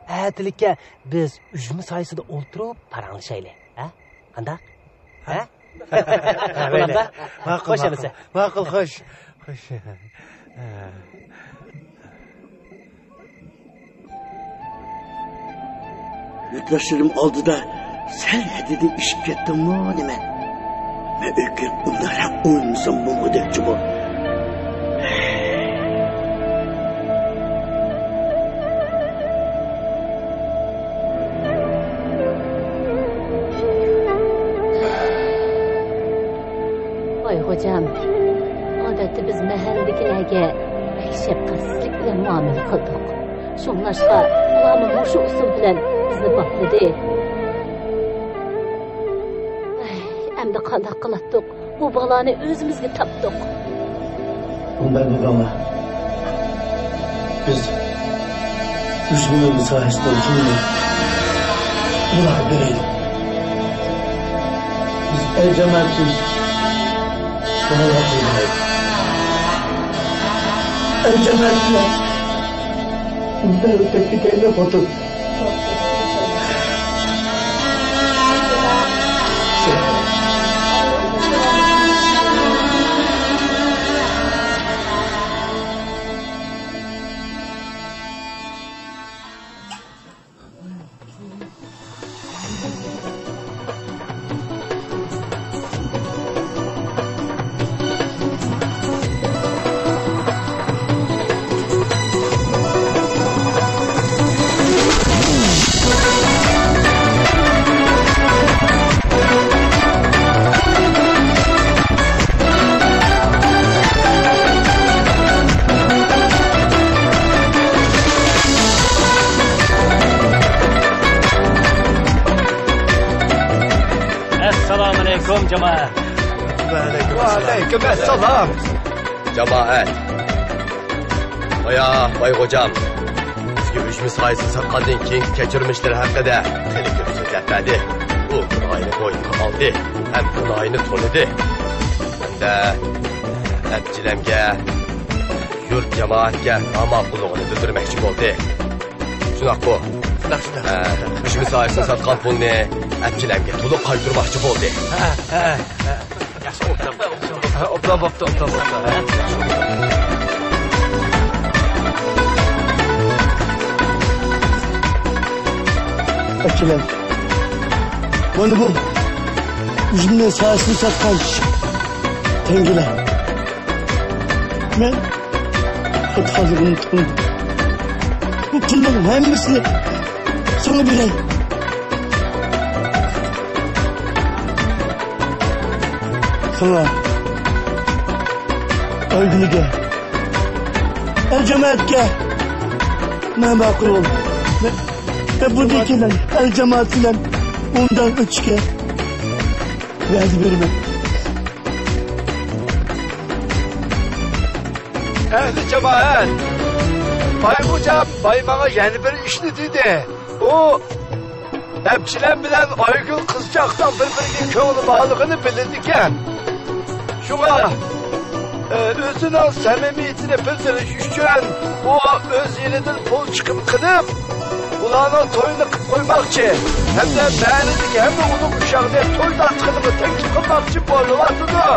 ئەتىلىككە بىز ئۈجمە سايىسىدا ئولتۇرۇپ پاراڭلىشايلى. ھە؟ قانداق؟ ھە؟ ھە، بولامدا؟ ماقۇل، خوش ماقۇل. ئەمىسە. ماقۇل، خوش. خوش. يۇرتداشلىرىم ئالدىدا سەل ھەددىدىن ئېشىپ كەتتىممۇ نېمە؟ مەن ئۆكۈنۈپ ئۇنداقراق ئوينىسام بولغۇدەك جۇمۇ. ۋاي خوجام، ئادەتتە بىز مەھەللىدىكىلەرگە بەك شەپقەتسىزلىك بىلەن مۇئامىلە قىلدۇق. شۇڭلاشقا ئۇلارمۇ مۇشۇ ئۇسۇل بىلەن بىزنى باھلىدى. ئەي، ئەمدى قانداق قىلاتتۇق؟ بۇ بالانى ئۆزىمىزگە تاپتۇق. ئۇنداق دېمەڭلار. بىز ئۈجمىنىڭ سايىسىدىن كېيىن بۇلارغا بېرەيلى. بىز ئەل جامائەتكە شۇڭلاشقا بېرەيلى. ئەل جامائەتكە ئۇنداق ئۆتەككە كەلگەن خوتۇن. ئەسسالامۇئەلەيكۇم، جامائەت. ۋەئەلەيكۇم ئەسسالام. جامائەت. بايا باي خوجام بىزگە ئۈجمە سايىسىنى ساتقاندىن كېيىنكى كەچۈرمىشلىرى ھەققىدە خېلى كۆپ سۆزلەپ بەردى. ئۇ گۇناھىنى بوينىغا ئالدى ھەم گۇناھىنى تونۇدى. ھەمدە ئەپچىلەمگە، يۇرت جامائەتكە ناماقۇللۇقىنى بىلدۈرمەكچى بولدى. شۇنداققۇ؟ شۇنداق، شۇنداق. ھە، ئۈجمە سايىسىنى ساتقان پۇلنى ئەپچىلەمگە تولۇق قايتۇرماقچى بولدى. ھە، ھە، ھە. ياخشى، ئوبدان، ئوبدان بوپتۇ، ئوبدان بوپتۇ. ئەپچىلەم. مانا بۇ ئۈجمە سايىسىنى ساتقان تەڭگىلەر. مەن خاتالىقىمنى تونۇدۇم. بۇ پۇلنىڭ ھەممىسىنى ساڭا بېرەي. ساڭا، ئايگۈلگە، ئەل جامائەتكە مەن ماقۇل بول. مەن، مەن بۇندىن كېيىن ئەل جامائەت بىلەن ئوبدان ئۆتۈشكە ۋەدە بېرىمەن. ئەھلى جامائەت! بايغوجام باي ماڭا يەنە بىر ئىشنى دېدى. ئۇ ئەپچىلەم بىلەن ئايگۈل قىزچاقنىڭ بىر-بىرىگە كۆڭلى بارلىقىنى بىلىدىكەن. شۇڭا، ئۆزىنىڭ سەمىمىيىتىنى بىلدۈرۈش ئۈچۈن ئۇ ئۆز يېنىدىن پۇل چىقىم قىلىپ، ئۇلارنىڭ تويىنى قىلىپ قويماقچى ھەمدە مەھەللىدىكى ھەممە ئۇلۇغ ئۇششاقنى توي دارتقىنىغا تەكلىپ قىلماقچى بولۇۋاتىدۇ.